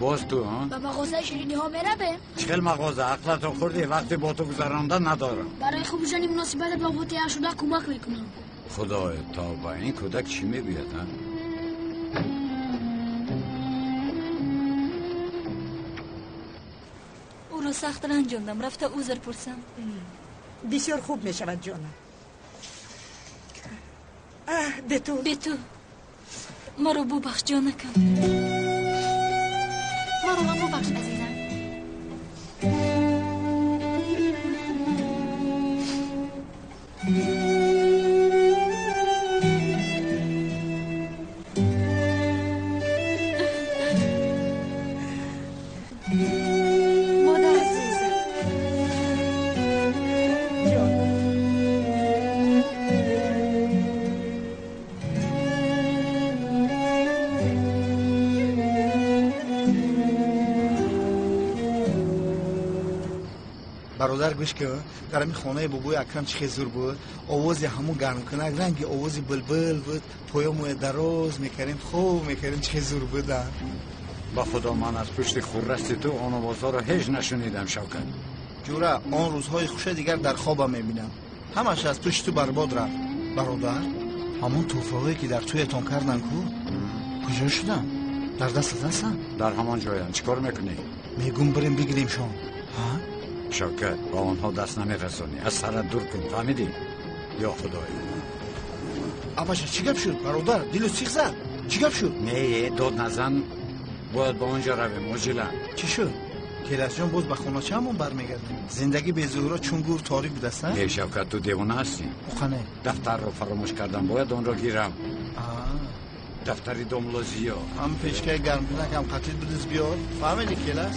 Боз ту, ба мағозаи шириниҳо меравем? Чӣ хел мағоза? Ақлатро хӯрдӣ, вақте бо ту гузаронда надорам. Барои хуб шудани муносибатат бо мутеашуда кӯмак мекунам. Худоё, тавба, ин кӯдак чӣ мегӯяд, а? Ӯро сахт ранҷондам, рафта узр пурсам. Бисёр хуб мешавад, ҷонам. Аҳ, Бетул. Бетул, маро бубахш, ҷонакам. Маро ҳам бубахш, азизам. Модар азизам. Ҷон. Бародар, гӯш кун, дар ҳамин хонаи бобои Акрам чӣ хел зур буд. Овози ҳамун гармкунак ранги овози булбул буд. Поёмоя дароз мекардем, хоб мекардем, чӣ хел зур буд. Ба Худо, ман аз пушти хуррасти ту он овозҳоро ҳеҷ нашунидам, Шавкат. Ҷура, он рӯзҳои хуша дигар дар хобам мебинам. Ҳамаш аз пушти ту барбод рафт. Бародар, ҳамон тӯҳфаҳое ки дар тӯятон карданд ку, куҷо шуданд? Дар дастат ҳастанд? Дар ҳамон ҷоянд. Чӣ кор мекунӣ? Мегум бирем бигиремшон. Ҳа? Шавкат, ба онҳо даст намерасонӣ. Аз сарат дур кун, фаҳмидӣ? Ё Худоё. Абаша, чӣ гап шуд, бародар? Дилу сих зад. Чӣ гап шуд? Не, дод назан. Бояд ба он ҷо равем, оҷила. Чӣ шуд? Келасҷон, боз ба хоначаамон бармегардем. Зиндагӣ бе Зуҳро чун гур торик будаст, а? Не, Шавкат, ту девона ҳастӣ. Уқане? Дафтарро фаромӯш кардам, бояд онро гирам. Дафтари домло Зиё. Ҳам печкаи гармкунак ҳам қатил будиз биёр. Фаҳмидӣ, Келас?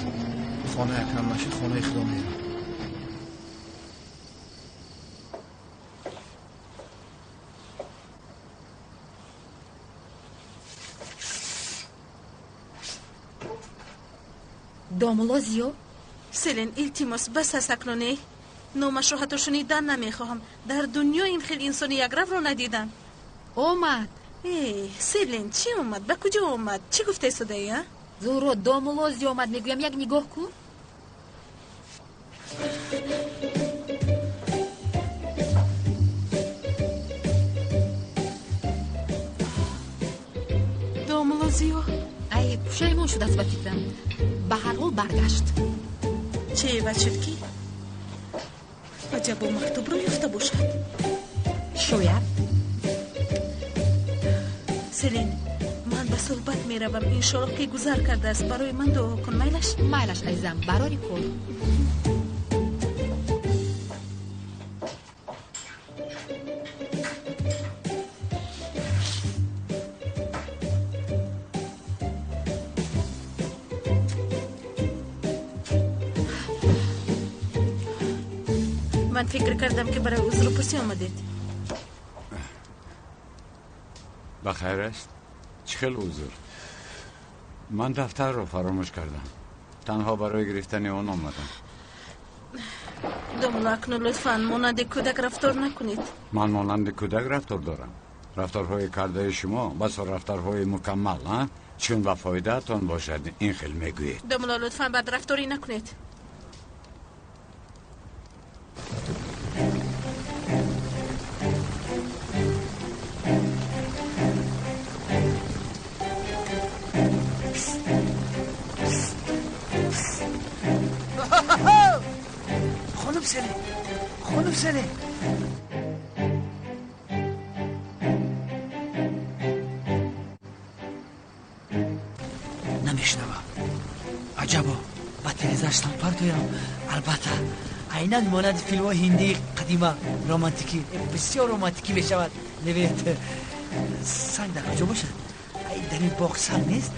Хонаи Акрам нашид, хонаи Худо мерам. Домулло Зиё? Селин, илтимос, бас аст акнун. Номашро ҳатто шунидан намехоҳам. Дар дунё ин хел инсони якравро надидам. Омад. Э, Селин, чӣ омад? Ба куҷо омад? Чӣ гуфта истодаӣ, а? Зуҳро, домулло Зиё омад, мегӯям, як нигоҳ кун. Домулло Зиё. Ай, пушаймон шудааст ба фикрам. Ба ҳар ҳол баргашт. Чӣ эваз шуд ки? Аҷабо мактубро ёфта бошад. Шояд. Селин, ман ба суҳбат меравам. Иншоаллоҳ ки гузар кардааст. Барои ман дуо кун, майлаш? Майлаш, азизам, барори кор. Ман фикр кардам, ки барои узрпурсӣ омадед. Ба хайр аст? Чӣ хел узр? Ман дафтарро фаромӯш кардам. Танҳо барои гирифтани он омадам. Домулло, акнун лутфан монанди кӯдак рафтор накунед. Ман монанди кӯдак рафтор дорам. Рафторҳои кардаи шумо басо рафторҳои мукаммал, а? Чун ба фоидаатон бошад, ин хел мегӯед. Домулло, лутфан бадрафторӣ накунед. Хонум Селин, хонум Селин. Намешнавам. Аҷабо, ба тирезааш санг партоям. Албатта, айнан монанди филмҳои ҳиндии қадима, романтикӣ, бисёр романтикӣ мешавад. Левет, санг дар куҷо бошад? Ай, дар ин боғ санг нест?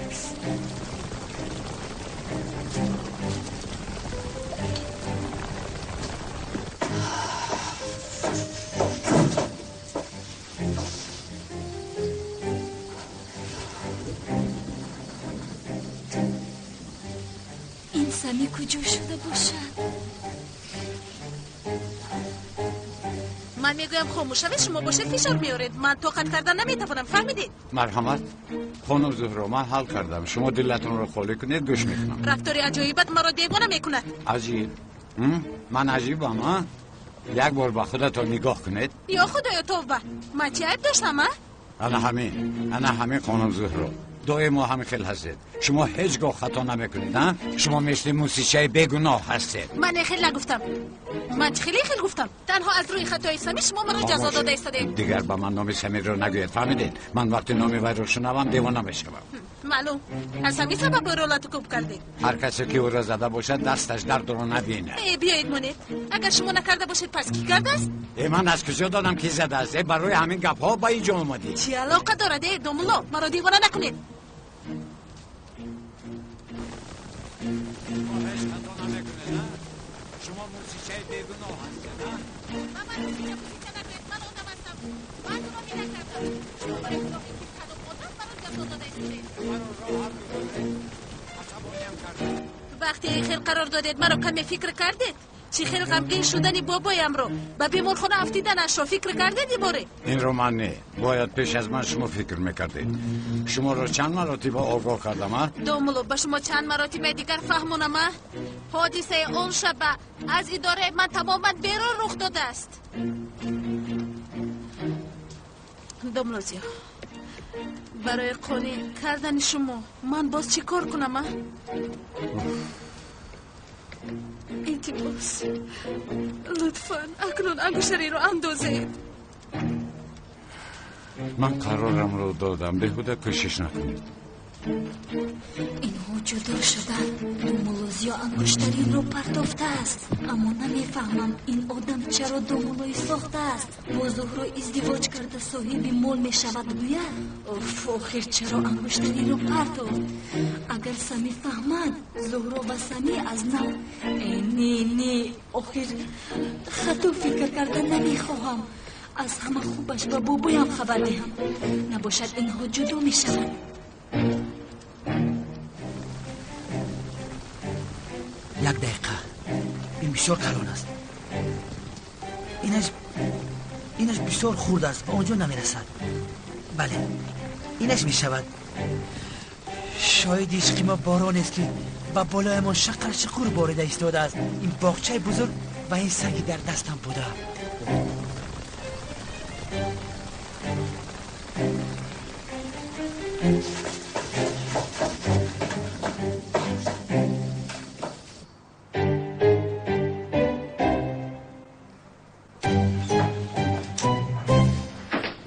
Ин Сами куҷо шуда бошад? Ман мегӯям хомӯш шавед, шумо бошед фишор меоред. Ман тоқат кардан наметавонам, фаҳмидед? Марҳамат, хонум Зуҳро, ман ҳал кардам. Шумо дилатонро холӣ кунед, гӯш мекунам. Рафтори аҷоибат маро девона мекунад. Аҷиб? Ман аҷибам, а? Як бор ба худатон нигоҳ кунед. Ё худоё, тавба! Ман чӣ айб доштам, а? Ана ҳамин, ана ҳамин, хонум Зуҳро. Доимо ҳамин хел ҳастед. Шумо ҳеҷ гоҳ хато намекунед, а? Шумо мисли мусичаи бегуноҳ ҳастед. Ман хел нагуфтам. Ман чӣ хеле хел гуфтам? Танҳо аз рӯи хатои Сами шумо маро ҷазо дода истодед. Дигар ба ман номи Самирро нагӯед, фаҳмидед? Ман вақте номи вайро шунавам, девона мешавам. Маълум, аз ҳамин сабаб ӯро латукӯб кардед. Ҳар касе ки ӯро зада бошад, дасташ дардро набинад. Э, биёед монед. Агар шумо накарда бошед, пас кӣ кардааст? Э, ман аз куҷо донам, ки задааст? Э, барои ҳамин гапҳо ба ин ҷо омадӣ. Чӣ алоқа дорад, э, домулло? Маро девона накунед. Шумо мусичаи бегуноҳ ҳастед, а? Ба ман мусича мусича нагӯед, ман одам ҳастам. Ман гуноҳе накардам. Шумо барои гуноҳи ки кадом одам маро ҷазо дода истодед. Маро роҳат бигузоред. Асабониам кардед. Вақте ин хел қарор додед, маро каме фикр кардед? Чӣ хел ғамгин шудани бобоямро, ба беморхона афтиданашро фикр кардед иборе? Инро ман не, бояд пеш аз ман шумо фикр мекардед. Шуморо чанд маротиба огоҳ кардам, а? Домулло, ба шумо чанд маротиба дигар фаҳмонам, а? Ҳодисаи он шаба аз идораи ман тамоман берун рух додааст. Домулло Зиё, барои қонеъ кардани шумо ман боз чӣ кор кунам, а? Илтимос, лутфан акнун ангуштариро андозед. Ман қарорамро додам, беҳуда кӯшиш накунед. Инҳо ҷудо шуданд. Домулло Зиё ангуштаринро партофтааст, аммо намефаҳмам ин одам чаро домуллои сохтааст. Бо Зуҳро издивоҷ карда соҳиби мол мешавад гӯяд. Оф, охир чаро ангуштаринро партофт? Агар Сами фаҳмад, Зуҳро ва Сами аз нав. Э, не, не, охир хато фикр карда намехоҳам. Аз ҳама хубаш ба бобоям хабар диҳам. Набошад инҳо ҷудо мешаванд. Як дақиқа, ин бисёр калон аст. Инаш бисёр хурд аст, ба он ҷо намерасад. Бале, инаш мешавад. Шоҳиди ишқи мо боронест, ки ба болоямон шақар шуқур борида истодааст. Ин боғчаи бузург ва ин санги дар дастам буда.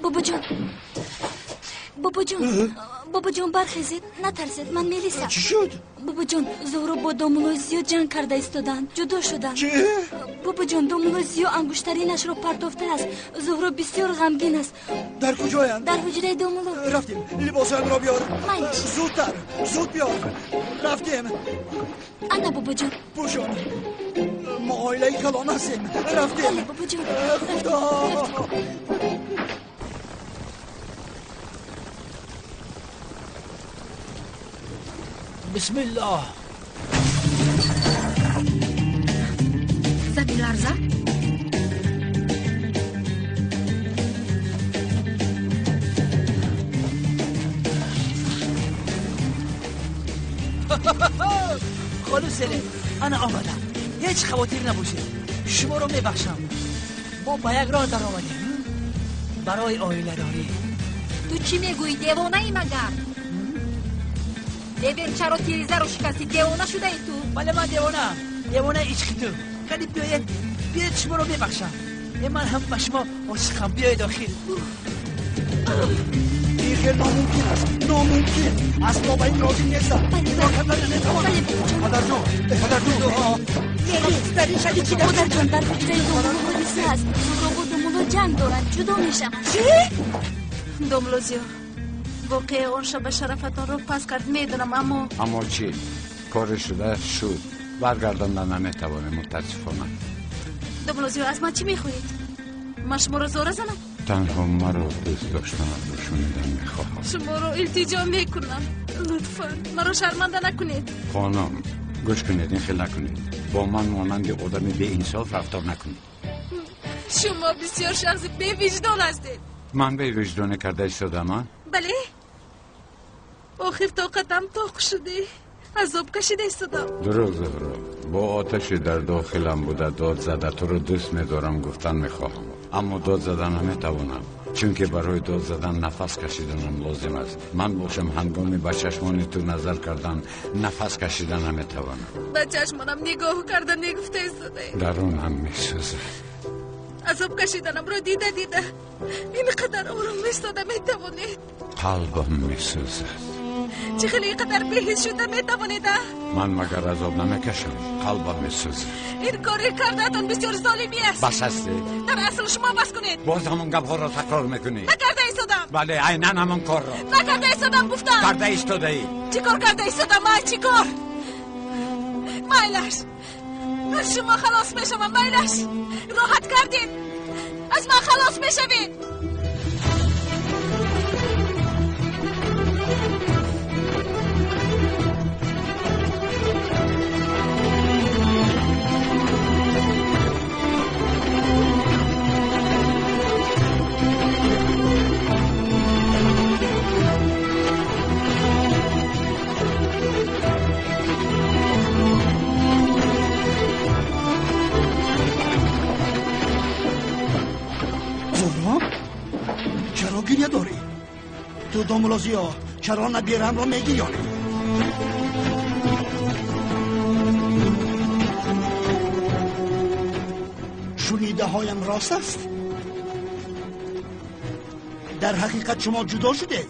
Бобоҷон, бобоҷон, Бобоҷон, бархезед, натарсед, ман мелисам. Чӣ шуд? Бобоҷон, Зуҳро бо домулои Зиё ҷанг карда истоданд, ҷудо шуданд. Чӣ? Бобоҷон, домулои Зиё ангуштаринашро партофтааст. Зуҳро бисёр ғамгин аст. Дар куҷоянд? Дар ҳуҷраи домуло. Рафтем, либосҳоямро биёр. Майлиш. Зудтар, зуд биёр. Рафтем. Ана, бобоҷон. Пӯшон. Мо оилаи калон ҳастем. Рафтем. Бале, бобоҷон. Худо. Бисмиллоҳ. Замин ларзад? Хонум Селин, ана омадам. Ҳеҷ хавотир набошед, шуморо мебахшам. Мо ба як роҳ даромадем барои оиладорӣ. Ту чӣ мегӯӣ, девонаи магар? Левен, чаро тирезаро шикастӣ? Девона шудаи ту? Бале, ман девонаам, девонаи ишқи ту. Кани биёед, биёед, шуморо мебахшам. Ман ҳам ба шумо ошиқам. Биёед охир. Ин хел номумкин аст, номумкин. Асло ба ин розӣ нестам. Нигоҳ карда наметавонам. Падарҷон, падарҷон. Дар ин шаби чӣ? Модарҷон, дар ҳуҷраи домуло ҳодиса аст. Зуҳро бо домуло ҷанг доранд, ҷудо мешаванд. Чӣ? Домуло Зиё, воқеа он шаба шарафатонро пас кард, медонам, аммо аммо чӣ? Кори шуда шуд, баргардонда наметавонем, мутаассифона. Домуло Зиё, аз ман чӣ мехоҳед? Ман шуморо зора занам? Танҳо маро дӯст доштанатро шунидан мехоҳам. Шуморо илтиҷо мекунам, лутфан маро шарманда накунед. Хонум, гӯш кунед, ин хел накунед. Бо ман монанди одами беинсоф рафтор накунед. Шумо бисёр шахси бевиҷдон ҳастед. Ман бевиҷдонӣ карда истодам, а? Бале, охир тоқатам тоқ шуде, азоб кашида истодам. Дурӯғ, Зуҳро. Бо оташи дар дохилам буда дод зада туро дӯст медорам гуфтан мехоҳам, аммо дод зада наметавонам, чунки барои дод задан нафас кашиданам лозим аст. Ман бошам ҳангоми ба чашмони ту назар кардан нафас кашида наметавонам. Ба чашмонам нигоҳ карда мегуфта истодаед. Дарунам месӯзад. Азоб кашиданамро дида дида ин қадар ором истода метавонед? Қалбам месӯзад. Чӣ хеле ин қадар беҳис шуда метавонед, а? Ман магар азоб намекашам? Қалбам месӯзад. Ин кори кардаатон бисёр золимӣ аст. Бас ҳастӣ? Дар асл шумо бас кунед. Боз ҳамон гапҳоро такрор мекунӣ. Накарда истодам. Бале, айнан ҳамон корро. Накарда истодам, гуфтам. Карда истодаӣ. Чӣ кор карда истодам, а? Чӣ кор? Майлаш, аз шумо халос мешавам, майлаш. Роҳат кардед, аз ман халос мешавед. Зуҳро, чаро гиря дорӣ? Ту домуло Зиё, чаро набирамро мегирёнӣ? Шунидаҳоям рост аст? Дар ҳақиқат шумо ҷудо шудед?